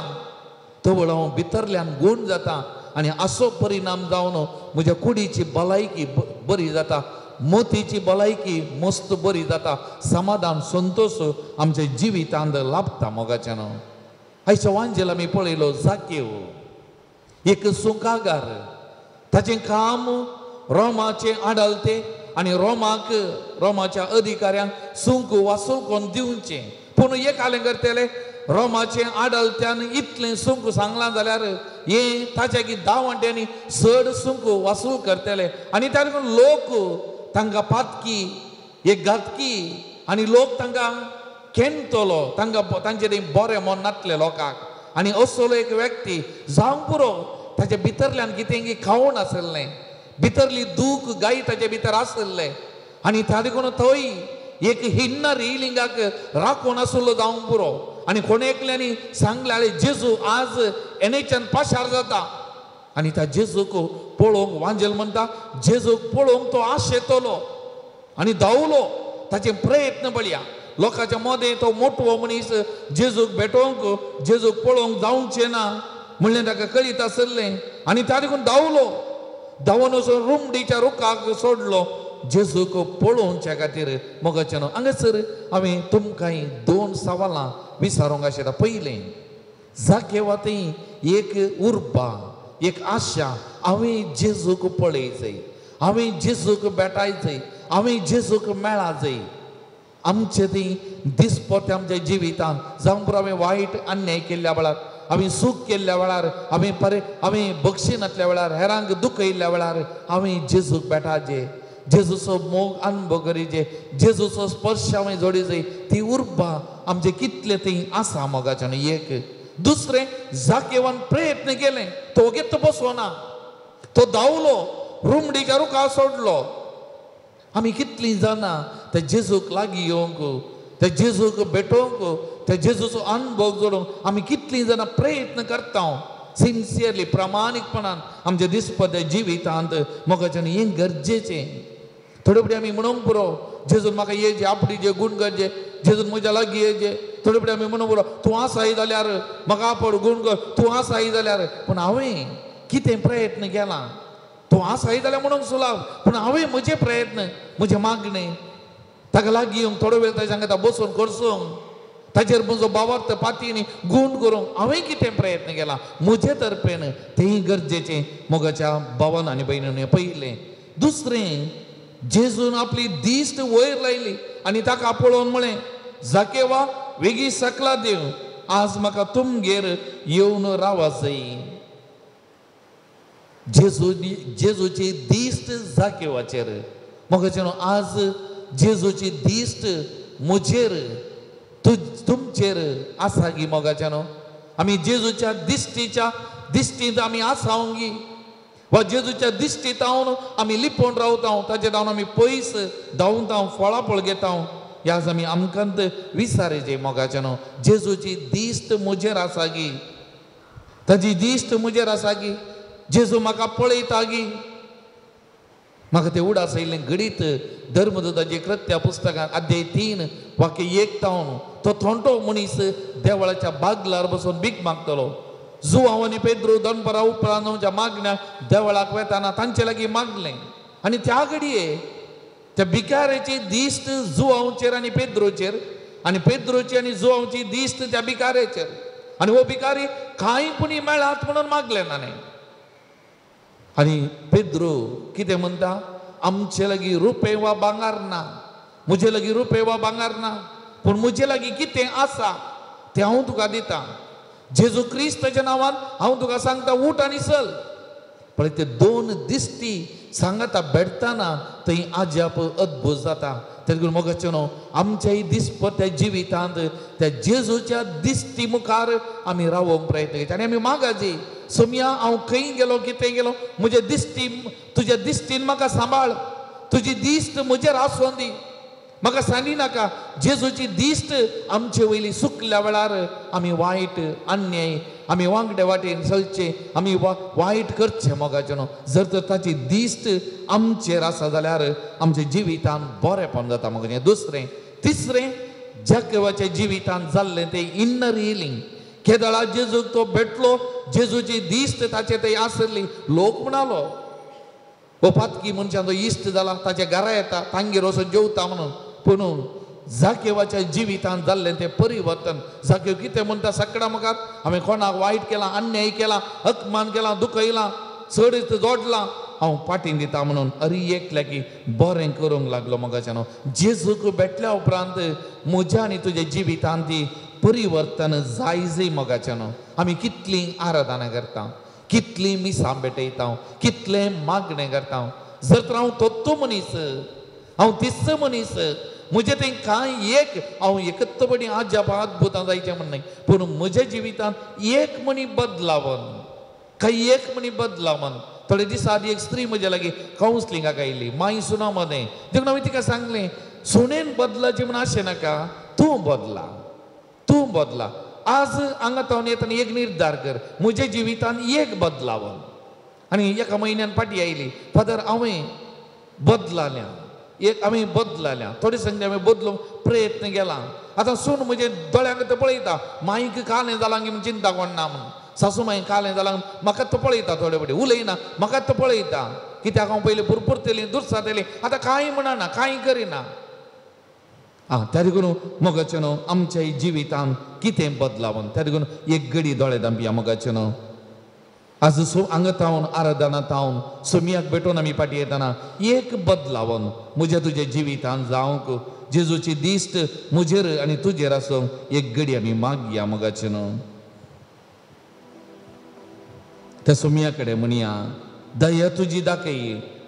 तवळ हांव भितरल्यान गूण जाता आनी असो परिणाम जावन म्हज्या कुडीची भलायकी बरी जाता, मोतीची भलायकी मस्त बरी जाता, समाधान संतोश आमच्या जिवितांत लाभता मोगाच्यान. आयच्या वांजेल आमी पळयलो जाकेव एक सुंकागार, ताचें काम रोमाचें आडलते आनी रोमाक रोमाच्या अधिकाऱ्यांक सुंक वासूल करून दिवचें. पूण एक आलें करतले रोमाचें आडलत्यान इतलें सुंक सांगलां जाल्यार हें ताच्या की 10 वांट्यांनी चड सुंक वासूल करतले आनी त्या लोक तांकां पातकी एक घातकी आनी लोक तांकां खेणटलो, तांकां तांचे बरें मन नातलें लोकांक. आनी असलो एक व्यक्ती जावंक पुरो ताच्या भितरल्यान कितें खावन आसलें, भितरली दूख गाय ताचे भितर आसलें आनी त्या देखून थंय एक हिन्नर हिलिंगाक राखून आसलो जावंक पुरो. आनी कोण एकल्यांनी सांगलें आरे जेजू आज एनेच्यान पाशार जाता. आनी त्या जेजूक पळोवंक वांजेल म्हणटा जेजूक पळोवंक तो आशेतलो आनी धांवलो. ताचे प्रयत्न पळया लोकांच्या मदें तो मोटवो मनीस जेजूक भेटोवंक जेजूक पळोवंक जावचें ना म्हणलें ताका कळीत आसलें आनी त्या देखून धांवलो. धांवन वचून रुमडीच्या रुखाक सोडलो जेजूक पळोवच्या खातीर. मोगाचें न्हू हांगासर हांवें तुमकां दोन सवालां विचारूंक आशिल्लें. पयलें जाकेवा थंय एक उर्बा एक आशा हांवें जेजूक पळय जाय, हांवें जेजूक भेटाय जाय, हांवें जेजूक मेळा जाय. आमचे ती दिसपट्टे आमच्या जिवितान जावं पुरो हांवें वायट अन्याय केल्ल्या वेळार, हांवें सूख केल्ल्या वेळार, हांवें परे हांवें बक्षिनातल्या वेळार, हेरांक दुखयल्ल्या वेळार हांवें जेजूक भेटाचे, जेजूचो मोग अनुभव करीचे, जेजूचो स्पर्श हांवें जोडी जाय. ती उर्बा आमचे कितले थंय आसा मोगाच्यान. एक दुसरें जाकेवान प्रयत्न केले तो वगेत बसोना, तो धांवलो रुमडीच्या रुखा सोडलो. आमी कितलीं जाणां त्या जेजूक लागीं येवंक, त्या जेजूक भेटोवंक, त्या जेजूचो अनुभव जोडूंक आमी कितलीं जाणां प्रयत्न करता सिन्सियरली प्रामाणीकपणान आमच्या दिसपट्ट्या जिवितांत. मोगाच्यान हें गरजेचें. थोडे फुडें आमी म्हणूंक पुरो जेजून म्हाका येजे आपली जे गूण गरजे, जेजून म्हज्या लागीं येजे. थोडे फुडें आमी म्हणूंक पुरो तूं आसाय जाल्यार म्हाका आपड गूण कर, तूं आसाय जाल्यार. पूण हांवें कितें प्रयत्न केला? तूं आसाय जाल्यार म्हणूंक सुलाव, पूण हांवें म्हजे प्रयत्न म्हजें मागणें ताका लागीं येवंक थोडो वेळ ताच्या सांगता बसून करसूंक ताचेर म्हजो बावार्थ पातींनी गूण करूंक हांवें कितें प्रयत्न केला म्हजे तर्फेन तेंय गरजेचें मोगाच्या भावान आनी भयणीन. पयलें. दुसरें जेजून आपली दिश्ट वयर लायली आनी ताका पळोवन म्हळें जाकेवा वेगीं सकला देव, आज म्हाका तुमगेर येवन रावा जाय. जेजूची दिश्ट जाकेवाचेर. मोगाचें आज जेजूची दिश्ट म्हजेर तुमचेर आसा गी मोगाचें न्हू? आमी जेजूच्या दिश्टीच्या दिश्टींत आमी आसाव गी वा जेजूच्या दिश्टींत हांव आमी लिपोवन रावता, ताचे धांवन आमी पयस धांवता, फळां पळ घेता. ह्या आमी आमकां विचारायचें मोगाचें न्हू, जेजूची दिश्ट म्हजेर आसा गी, ताजी दिश्ट म्हजेर आसा गी, जेजू म्हाका पळयता गी. म्हाका तें उडास आयिल्लें घडीत धर्मदूताचे कृत्या पुस्तकांत अध्याय 3 वाक्य 1 तावन तो थोंटो मनीस देवळाच्या बागलार बसून भीक मागतलो. जुवांव आनी पेद्रू दनपरा उपरांत मागण्या देवळाक वेताना तांचे लागीं मागलें आनी त्या घडये त्या भिकाऱ्याची दिश्ट जुवांवचेर आनी पेद्रूचेर आनी पेद्रूची आनी जुवांवची दिश्ट त्या भिकाऱ्याचेर आनी हो भिकारी कांय पुणी मेळात म्हणून मागलें ना न्ही. आनी पेद्रू कितें म्हणटा, आमचे लागीं रुपे वा भांगर ना, म्हजे लागीं रुपे वा भांगर ना, पूण म्हजे लागीं कितें आसा तें हांव तुका दितां. जेजू क्रिस्ताच्या नांवान हांव तुका सांगता उठ आनी चल. पळय ते दोन दिश्टी सांगता भेटतना थंय आजाप अद्भुत जाता. तेदून मोगाचें न्हू आमच्याय दिसपट्ट्या जिवितांत त्या जेजूच्या दिश्टी मुखार आमी रावोवंक प्रयत्न करता आनी आमी मागाजी सोमया हांव खंय गेलो कितें गेलो म्हजे दिश्टी तुज्या दिश्टीन म्हाका सांबाळ, तुजी दिश्ट म्हजेर आसूं दी, म्हाका सांगी नाका. जेजूची दिश्ट आमचे वयली सुकल्या वेळार आमी वायट अन्याय आमी वांगडे वाटेन चलचें, आमी वायट करचें मोगाचें न्हू. जर तर ताची दिश्ट आमचेर आसा जाल्यार आमच्या जिवितान बरेंपण जाता मोगाचें. दुसरें तिसरें जाकेवाच्या जिवितान जाल्लें तें इन्नर हिलींग. केदळा जेजूक तो भेटलो, जेजूची दिश्ट ताचे थंय आसली. लोक म्हणालो हो पातकी मनशान तो इश्ट जाला, ताच्या घरा येता, तांगेर वचून जेवता म्हणून. पूण जाकेवाच्या जिवितान जाल्लें तें परिवर्तन. जाकेव कितें म्हणटा सगळ्या मुखार हांवें कोणाक वायट केलां, अन्याय केला, अपमान केला, दुखयलां, चड जोडलां, हांव फाटीं दिता म्हणून अरे एकल्या की बरें करूंक लागलो मोगाच्यान. जेजूक भेटल्या उपरांत म्हज्या आनी तुज्या जिवितान ती परिवर्तन जाय जाय मोगाच्यान. आमी कितलीं आराधना करता, कितलीं मिसां भेटयता, कितलें मागणें करता. जर तर हांव तत्तो मनीस, हांव तिस्स मनीस, म्हजें तें कांय एक हांव एकत्तपणी आजाप अद्भुतां जायचें म्हण न्हय, पूण म्हज्या जिवितांत एक म्हणी बदलावन, कांय एक म्हणी बदलावन. थोडे दिसा आदी एक स्त्री म्हज्या लागीं कावन्सलिंगाक आयली, माई सुना मदें. देखून हांवें तिका सांगलें सुणेन बदलाचें म्हण अशें नाका, तूं बदला. तूं बदला. आज हांगा तावन येतना एक निर्धार कर, म्हज्या जिवितान एक बदलावन. आनी एका म्हयन्यान फाटी आयली, फादर हांवें बदलाल्या, एक हांवें बदलाल्या, थोडे संगते हांवें बदलूंक प्रयत्न केला. आतां सून म्हजे दोळ्यांक तो पळयता, माईक कालें जालां की म्हूण चिंता कोण ना म्हूण, सासू माई कालें जालां म्हाका तो पळयता, थोडे फावटी उलयना म्हाका तो पळयता, कित्याक हांव पयलीं पुरपुरतली दुरसातली, आतां कांय म्हणना कांय करिना. आं, त्या देखून मोगाचें न्हू आमच्या जिवितान कितें बदलावन, त्या देखून एक गडी दोळे दांपया मोगाचें न्हू. आज हांगा तावन आराधना तावन सोमियाक भेटून आमी फाटी येतना एक बदलावन म्हज्या तुज्या जिवितान जावंक जेजूची दिश्ट म्हजेर आनी तुजेर आसूंक एक गडी आमी मागया मोगाचें न्हू. त्या सोमिया कडेन म्हणया, दया तुजी दाखय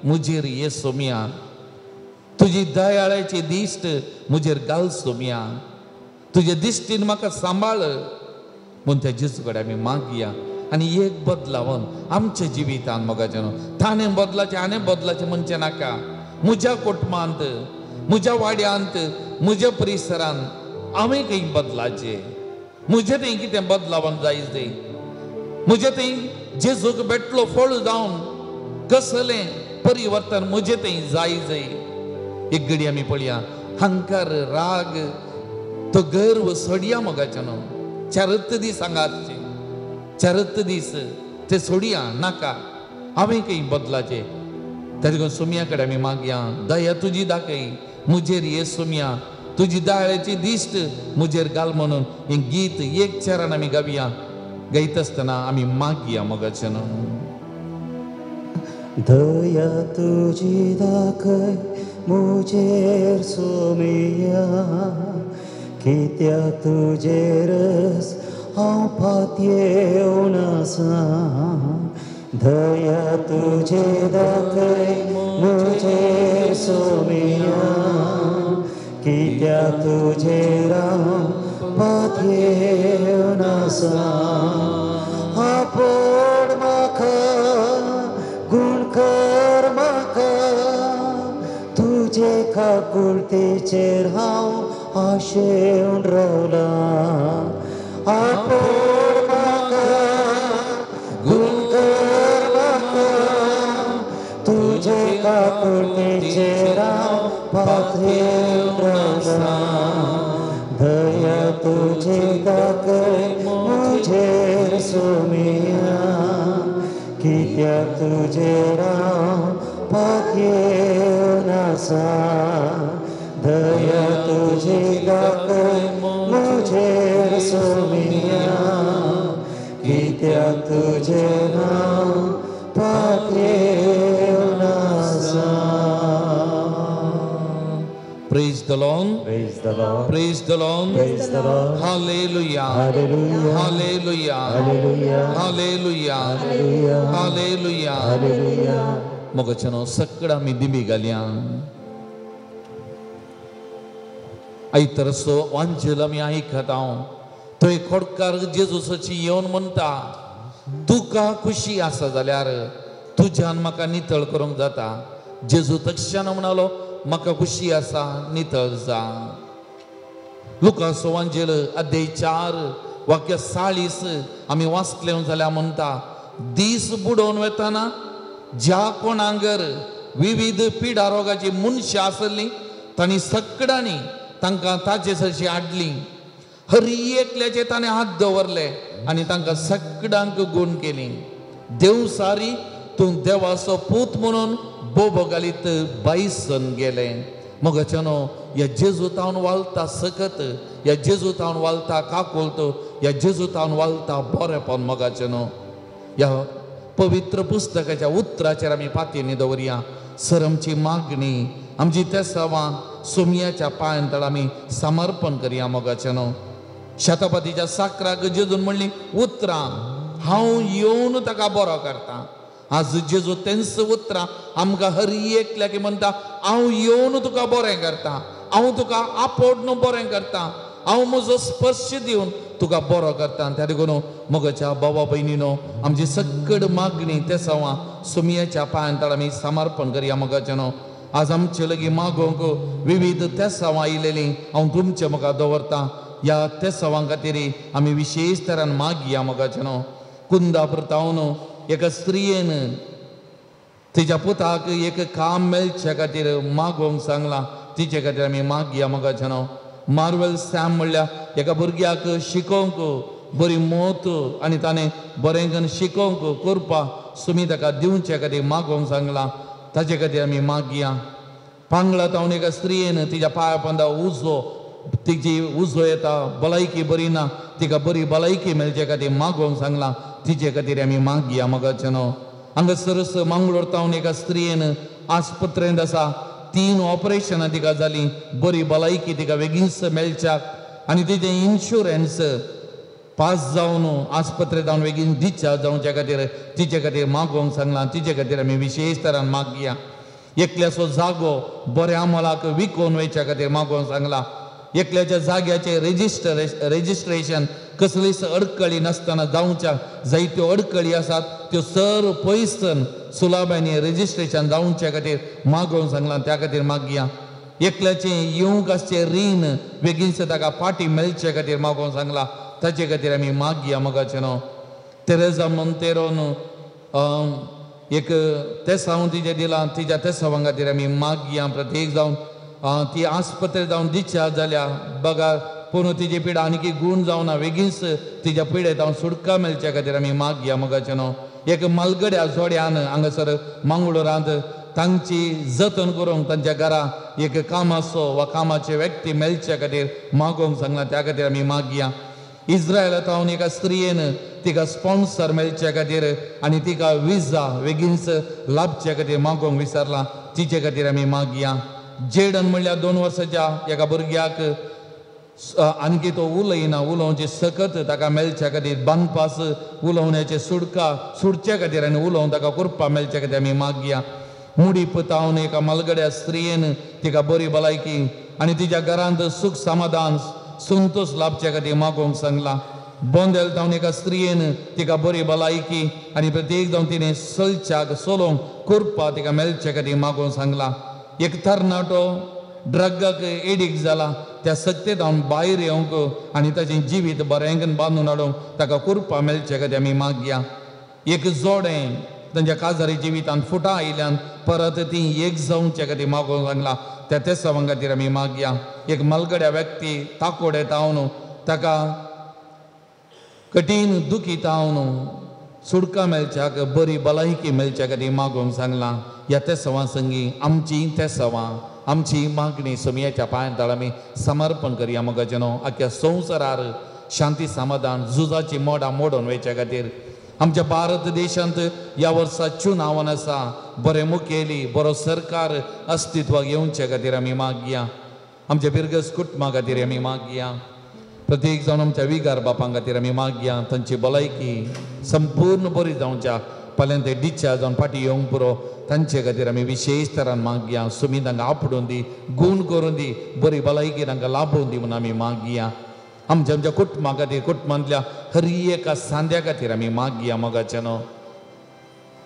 म्हजेर ये सोमिया, तुजी दयाळाची दिश्ट म्हजेर घाल सोमिया, तुजे दिश्टीन म्हाका सांबाळ म्हूण त्या जेजू कडेन आमी मागया. आनी एक बदलावन आमच्या जिवितान मोगाचें न्हू, ताणें बदलाचें हाणें बदलाचें म्हणचें नाका. म्हज्या कुटुंबांत, म्हज्या वाड्यांत, म्हज्या परिसरांत हांवें खंय बदलाचें, म्हजें थंय कितें बदलावन जाय तें, म्हजें थंय जेजूक भेटलो फळ जावन कसलें परिवर्तन म्हजें थंय जाय जाय. एक घडी आमी पळया, हंकार राग तो गर्व सोडया मोगाचें न्हू. चारत दीस हांगा आसचे, चारत दीस ते सोडया नाका, हांवें खंय बदलाचें. त्या देखून सोमिया कडेन आमी मागया, दया तुजी दाखय म्हजेर ये सोमिया, तुजी दयाळाची दिश्ट म्हजेर घाल म्हणून हें गीत एक चरण आमी गावया. गायता आसतना आमी मागया मोगाचें न्हू.
दया तुजी दाखय म्हजेर सोमिया, कित्याक तुजेरच हांव पातयेवन आसा. दया तुजे दाखय म्हजेर सोमिया, कित्याक तुजेर हांव पातयेवन आसा. आपोड म्हाका गुण कर म्हाका, तुजे काकुळतेचेर हांव आशेवन रावलां. आपोड म्हाका गुण कर म्हाका, तुजे काकुळतेचेर हांव पातयेवन रावलां. दया तुजी दाखय म्हजेर सोमिया, कित्याक तुजेर हांव पातयेवन आसा. दया तुजी दाखय म्हजेर सोमिया, कित्याक तुजेर हांव पातयेवन आसा.
Praise the Lord.
Praise the Lord.
Praise the Lord.
Praise the Lord.
Hallelujah.
Hallelujah.
Hallelujah.
Hallelujah.
Hallelujah.
Hallelujah.
Hallelujah.
Hallelujah.
मोगाचें न्हू सगळ्या आमी दिमी घालया. आयतरसो वांजेल आमी आयकता हांव, थंय खोडकार जेजूसाची येवन म्हणटा, तुका खुशी आसा जाल्यार तुज्यान म्हाका नितळ करूंक जाता. जेजू तक्षण म्हणालो, म्हाका खुशी आसा, नितळ जा. लुकासो वांजेल अध्याय 4 वाक्य 40 आमी वाचले जाल्यार म्हणटा, दीस बुडोवन वतना ज्या कोणांगर विविध पिडा रोगाची मनशां आसली तांणी सगळ्यांनी तांकां ताजे सरशी हाडली. हर एकल्याचे ताणें हात दवरले आनी तांकां सगळ्यांक गूण केली. देव सारी तूं देवाचो पूत म्हणून बोबो घालीत बायसन गेले. मोगाचें न्हू, ह्या जेजू तावन वालता सकत, ह्या जेजू तावन वालता काकुळत, ह्या जेजू तावन वालता बरेपण. मोगाचें न्हू, ह्या पवित्र पुस्तकाच्या उतराचेर आमी पातयेनी दवरया. सर आमची मागणी, आमची तेसावां सोमियाच्या पांयां तळ आमी समर्पण करया. मोगाचें न्हू, शतपतीच्या साकराक जेजून म्हणली उतरां, हांव येवन ताका बरो करता. आज जेजू तेंच उतरां आमकां हर एकल्याक म्हणटा, हांव येवन तुका बरें करता, हांव तुका आपोडून बरें करता, हांव म्हजो स्पर्श दिवन तुका बरो करता. त्या देखून मोगाच्या बाबा भयणीनो आमची सगळ मागणी तेसावां सोमियाच्या पांयां तळ आमी समर्पण करया. मोगाचें न्हू, आज आमचे लागीं मागोवंक विविध तेसावां आयलेलीं हांव तुमचे मुखार दवरता. ह्या तेसांवां खातीर आमी विशेश तरान मागया मोगाचें न्हू. कुंदापूर तावन एका स्त्रियेन तिच्या पुताक एक काम मेळचे खातीर मागोवंक सांगलां, तिचे खातीर आमी मागया मोगाचें न्हू. मार्वेल सॅम म्हणल्यार एका भुरग्याक शिकोवंक बरी मोत आनी ताणें बरें करून शिकोवंक करपा सुमी ताका दिवचे खातीर मागोवंक सांगलां, ताचे खातीर आमी मागया. पांगळा तावन एका स्त्रियेन तिच्या पांया पोंदा उजो, तिची उजो येता, भलायकी बरी ना, तिका बरी भलायकी मेळचे खातीर मागोवंक सांगलां, तिचे खातीर आमी मागया मोगाचें न्हू. हांगासरच मंगळूर तावन एका स्त्रियेन आस्पत्रेंत आसा, 3 ऑपरेशनां तिका जालीं, बरी भलायकी तिका बेगीनच मेळच्याक आनी तिचें इन्शुरन्स पास जावन आस्पत्रे जावन बेगीन डिस्चार्ज जावच्या खातीर तिचे खातीर मागोवंक सांगलां, तिचे खातीर आमी विशेश तरान मागया. एकल्याचो जागो बऱ्या मोलाक विकोवन वयच्या खातीर मागोवंक सांगलां, एकल्याच्या जाग्याचें रेजिस्ट्रेशन कसलीच अडकळी नासतना जावच्या, जायत्यो अडकळी आसात त्यो सर पयसन सुलाबांनी रेजिस्ट्रेशन जावच्या खातीर मागोवंक सांगलां, त्या खातीर मागया. एकल्याचें येवंक आसचें रीण बेगीनच ताका फाटी मेळचे खातीर मागोवंक सांगलां, ताचे खातीर आमी मागया मोगाचें न्हू. तेरेजा मोंतेरोन एक तेसांव तिचें दिलां, तिच्या तेसांवां खातीर आमी मागया. प्रत्येक जावन ती आस्पत्रे जावन डिस्चार्ज जाल्या बघा, पूण तिची पिडा आनीक गूण जावना, बेगीनच तिच्या पिडेत हांव सुटका मेळच्या खातीर आमी मागया मोगाचें न्हू. एक मालगड्या जोड्यान हांगासर मंगळुरांत तांची जतन करूंक तांच्या घरा एक कामाचो वा कामाचे व्यक्ती मेळच्या खातीर मागोवंक सांगलां, त्या खातीर आमी मागया. इस्रायला तावन एका स्त्रियेन तिका स्पॉन्सर मेळच्या खातीर आनी तिका विजा बेगीनच लाभच्या खातीर मागोवंक विसरलां, तिचे खातीर आमी मागया. जेडन म्हणल्यार 2 वर्साच्या एका भुरग्याक आणखी तो उलयना, उलोवचे सकत ताका मेळच्या खातीर बांदपास उलोवण्याचे सुटका सुटच्या खातीर आनी उलोवन ताका कृपा मेळच्या खातीर आमी मागया. मुडी पतावन एका मालगड्या स्त्रियेन तिका बरी भलायकी आनी तिच्या घरांत सूख समाधान संतोष लाभच्या खातीर मागोवंक सांगलां. बोंदेल तावन एका स्त्रियेन तिका बरी भलायकी आनी प्रत्येक जावन तिणें सलच्याक सोलोवंक कृपा तिका मेळच्या खातीर मागोवंक सांगलां. एक तरणाटो ड्रगाक एडिक्ट जाला, त्या सक्तेत हांव भायर येवंक आनी ताचें जिवीत बरें बांदून हाडूंक ताका कृपा मेळचे खातीर आमी मागया. एक जोडें तांच्या काजारी जिवितांत फुटां आयिल्ल्यान परत ती एक जावचे खातीर मागोवंक सांगलां, त्या तेसांवां खातीर आमी मागया. एक मालगड्या व्यक्ती ताकोडे तावन ताका कठीण दुखी तावन सुटका मेळच्याक बरी भलायकी मेळच्या खातीर मागोवंक सांगलां. ह्या तेसांवां संगी आमची तेसांवां आमची मागणी सोमयाच्या पांयां तळ आमी समर्पण करया मोगाचें न्हू. आख्या संवसारार शांती समाधान झुजाची मोडां मोडून वयच्या खातीर आमच्या भारत देशांत ह्या वर्सा चुनावन आसा, बरें मुखेली बरो सरकार अस्तित्वाक येवचे खातीर आमी मागया. आमच्या बिरगस कुटुंबा खातीर आमी मागया. प्रत्येक जावन आमच्या विगार बापां खातीर आमी मागया, तांची भलायकी संपूर्ण बरी जावच्या, फाल्यां ते डिस्चार्ज जावन फाटीं येवंक पुरो, तांचे खातीर आमी विशेश तरान मागया. सुमी तांकां आपडून दी, गूण करून दी, बरी भलायकी तांकां लाभोवन दी म्हणून आमी मागया. आमच्या आमच्या कुटुंबा खातीर कुटुंबांतल्या हर एका सांद्या खातीर आमी मागया मोगाचें न्हू.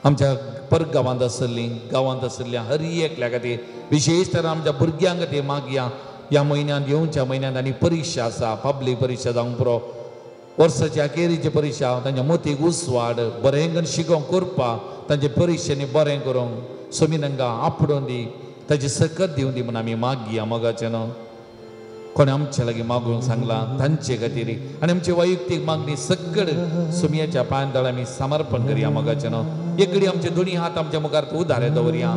आमच्या परगांवांत आसली गांवांत आशिल्ल्या हर एकल्या खातीर विशेश तरान आमच्या भुरग्यां खातीर मागया. ह्या म्हयन्यांत येवच्या म्हयन्यांत आनी परिक्षा आसा, पब्लीक परिक्षा जावंक पुरो, वर्साची अखेरीची परिक्षा, तांच्या मोतीक उसवाड बरें करून शिकोवंक करपा, तांचे परिक्षेनी बरें करूंक सोमी तांकां आपडोवन दी, ताची सकत दिवन दी म्हणून आमी मागया मोगाचें न्हू. कोणें आमचे लागीं मागूंक सांगलां तांचे खातीर आनी आमची वैयक्तीक मागणी सगळ सोमयाच्या पांयां तळ आमी समर्पण करया मोगाचें न्हू. एकडी आमचे दोनी हात आमच्या मुखार उदारे दवरया,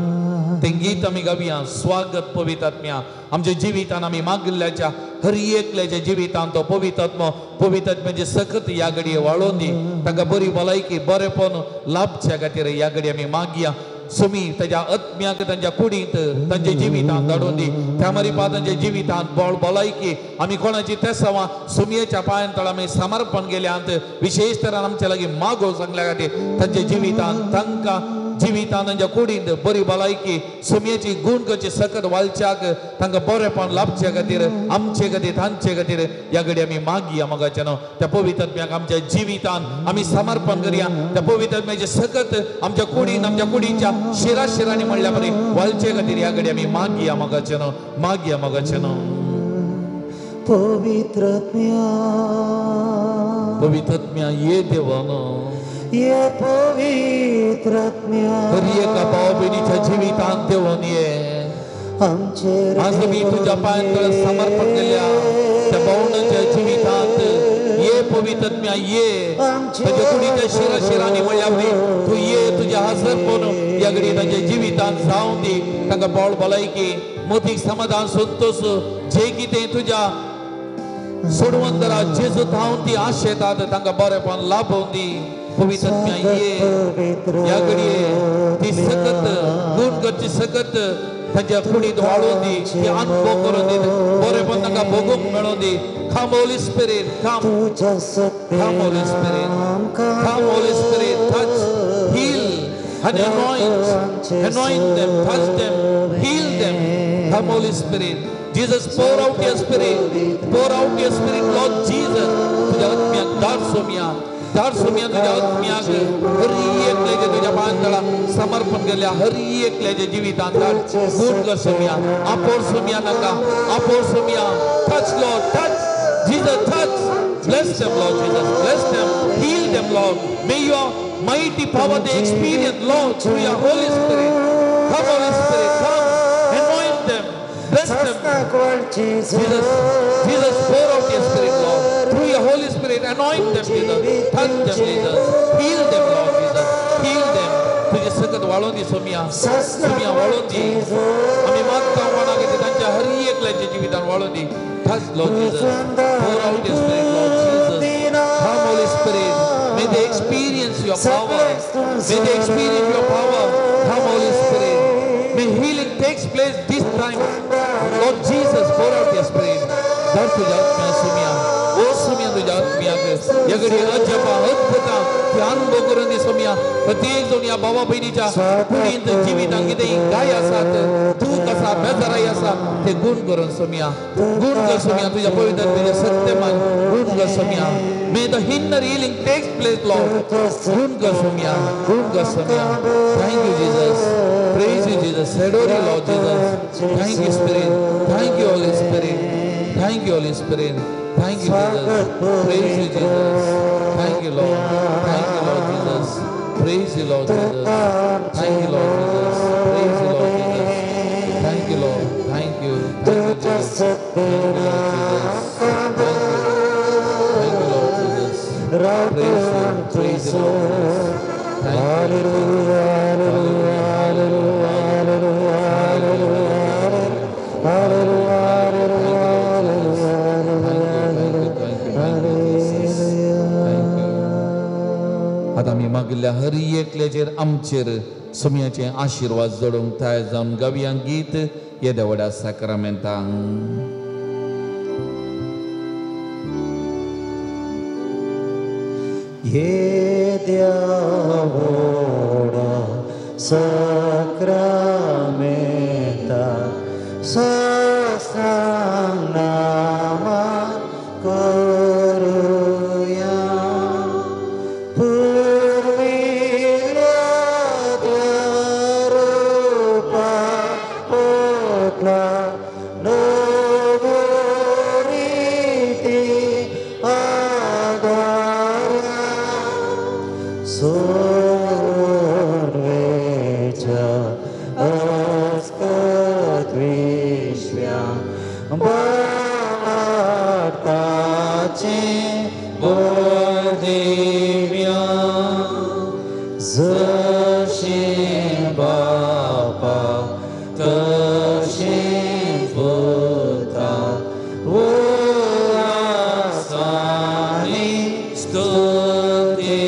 तें गीत आमी गावया, स्वागत पवित्र आत्म्या. आमच्या जिवितान आमी मागिल्ल्याच्या हर एकल्याच्या जिवितान तो पवित्र आत्मो पवित्र आत्म्याची सकत ह्या घडये वाळोवन दी, तांकां बरी भलायकी बरेपण लाभच्या खातीर ह्या घडये आमी मागया. सुमी ताज्या आत्म्याक तांच्या कुडींत तांच्या जिवितांत धाडून दी, त्या मरिपा तांच्या जिवितांत बळ भलायकी आमी कोणाची तेसांवां सुमयेच्या पांयां तळ आमी समर्पण केल्यांत विशेश तरान आमच्या लागीं मागो सांगल्या खातीर तांच्या जिवितांत तांकां जिवितांत तांच्या कुडींत बरी भलायकी सुमयेची गूण करची सकत वालच्याक तांकां बरेपण लाभचे खातीर आमचे खातीर तांचे खातीर ह्या घडी आमी मागया मोगाचें न्हू. त्या पवित्र आत्म्याक आमच्या जिवितांत आमी समर्पण करया, त्या पवित्र आत्म्याचें सकत आमच्या कुडीन आमच्या कुडीच्या शिरा शिरांनी म्हणल्या बरी वालचे खातीर ह्या घडी आमी मागया मोगाचें न्हू, मागया मोगाचें न्हू.
पवित्रत्म्या
पवित्रत्म्या ये देवानो
ये पवित्रत्म्या
हर एका भाव भयणीच्या जिवितांत देवन ये
आमचेर
आज आमी तुज्या पांयांत समर्पण केल्या त्या भावनाच्या जिवितांत ये पवित्रत्म्या ये ताच्या कुडीच्या शिरा शिरांनी म्हणल्यार तूं ये तुज्या हाजरपण ह्या घडये तांच्या जिवितांत जावं दी. तांकां बोळ भलायकी मतीक समाधान संतोष जे कितें तुज्या सोडवंदरा जेजू धांवन ती आशेतात तांकां बरेपण लाभोवन दी. पवित्रत्म्या ये ह्या घडये ती सकत गुण करची सकत तांच्या कुडींत वाळोवन दी, ती अनुभव करून दी, बरेपण तांकां भोगूंक मेळोवन दी. Come Holy Spirit, come. Come Holy Spirit, come Holy Spirit, touch, heal and anoint, anoint them, touch them, heal them. Come Holy Spirit, Jesus, pour out your spirit, pour out your spirit, Lord Jesus. तुझ्या आत्म्याक धाड सोम्या, धाड सोम्या तुझ्या आत्म्याक. हर एकल्याच्या तुझ्या पांतळा समर्पण केल्या हर एकल्याच्या जिवितांत धाड. गुण कर सोम्या, आपोर सोम्या नाका, आपोर Saumya. Touch Lord, touch Jesus, touch. Bless them, Lord Jesus. Bless them. Heal them, Lord. May your mighty power they experience, Lord, through your Holy Spirit. Come, Holy Spirit, come. Anoint them. Bless them. Jesus, Jesus, pour out your Spirit, Lord. Through your Holy Spirit, anoint them, Jesus. Touch them, Jesus. Heal them, Lord Jesus. Heal them. तुझे सकत वाळोवन दी सोम्या, सोम्या वाळोवन दी. आमी मागता कोणाक तांच्या हर एकल्याच्या जिवितान वाळोवन दी. Touch, Lord Jesus. Pour out your Spirit, Lord Jesus. Come, Holy Spirit. May they experience your power. May they experience your power. Come, Holy Spirit. May healing takes place this time. Lord Jesus, pour out your Spirit. धाड तुझ्या आत्म्या सोम्या, ओ सोम्या तुझ्या आत्म्याक ह्या घडये अजपा अद्भुतां ती अनुभव करून दी सोम्या. प्रत्येक जण ह्या भावा भयणीच्या कुडींत जिवितांत कितें गाय आसात, दूख आसा, बेजाराय आसा, ते गुण करून सोम्या, गुण कर सोम्या. तुझ्या पवित्र तुझ्या सत्यमान गुण कर Saumya. May the inner healing takes place, Lord. गुण कर सोम्या, गुण कर Saumya. Thank you, Jesus. Praise you, Jesus. Adore you, Lord Jesus. Thank you, Spirit. Thank you, Holy Spirit. Thank you, Holy Spirit. Thank you, Jesus. Praise you, Jesus. Thank you, Lord. Thank you, Lord Jesus. Praise you, Lord Jesus. Thank you, Lord Jesus. Praise you, Lord Jesus. Thank you, Lord. Thank you. Thank you, Jesus. Thank you, Lord Jesus. Thank you. Thank you, Lord Jesus. Praise you. Praise you, Lord Jesus. Thank you. Hallelujah. Hallelujah. Hallelujah. Hallelujah. आतां आमी मागिल्ल्या हर एकल्याचेर आमचेर सोम्याचे आशिर्वाद जोडूंक तयार जावन गावया गीत येद्या व्हडा साक्रामेंतांक.
येद्या व्हडा साक्रामेंतांक साष्टांग नामा करुया. पुर्विल्ल्या त्या रुपा पोतला नवो रिती आदारा. सोडवेच्या अस्कत विश्व्या बाळाचे
देव्या जशें बापा तशें पुता आसानी स्तुती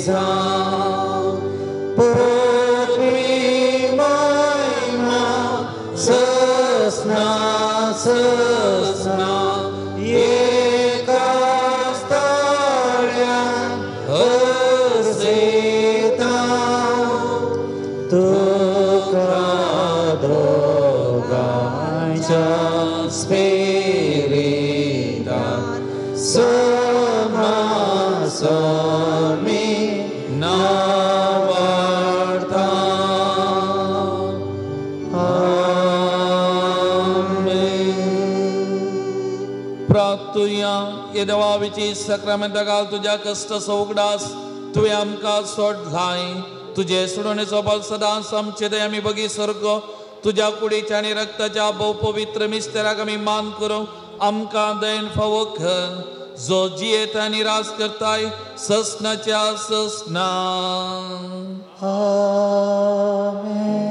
जावं.
पृथ्वी महिमा सस्ना सस्ना एका स्थाळ्या हर्षिता. तुका दोगांच्या स्पिरितान समासमी
नावार्ता. आमेन.
तुया हे देवाविची सक्रामेंता घाल तुज्या कश्टाचो उगडास तुवें आमकां सोडलाय. तुजे सोडोवणेचो बल सदांच आमचे दय आमी बगी सारको तुज्या कुडीच्या आनी रक्ताच्या भोव पवित्र मिस्तेराक आमी मान करूंक आमकां दयन फावो कर, जो जियेत आनी राज करताय ससनाच्या ससना.
आमेन.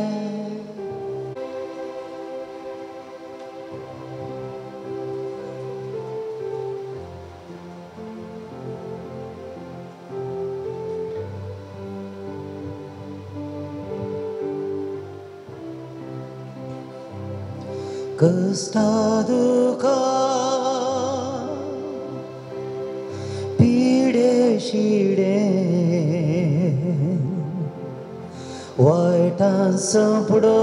कष्टा दुखा पिडे शिडे वायटान संपडो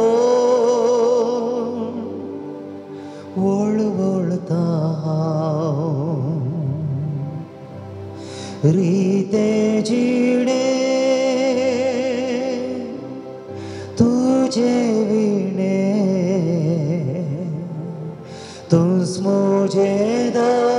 वळवळता हांव रिते जिणे तुजे विणे तूंच म्हजें दार.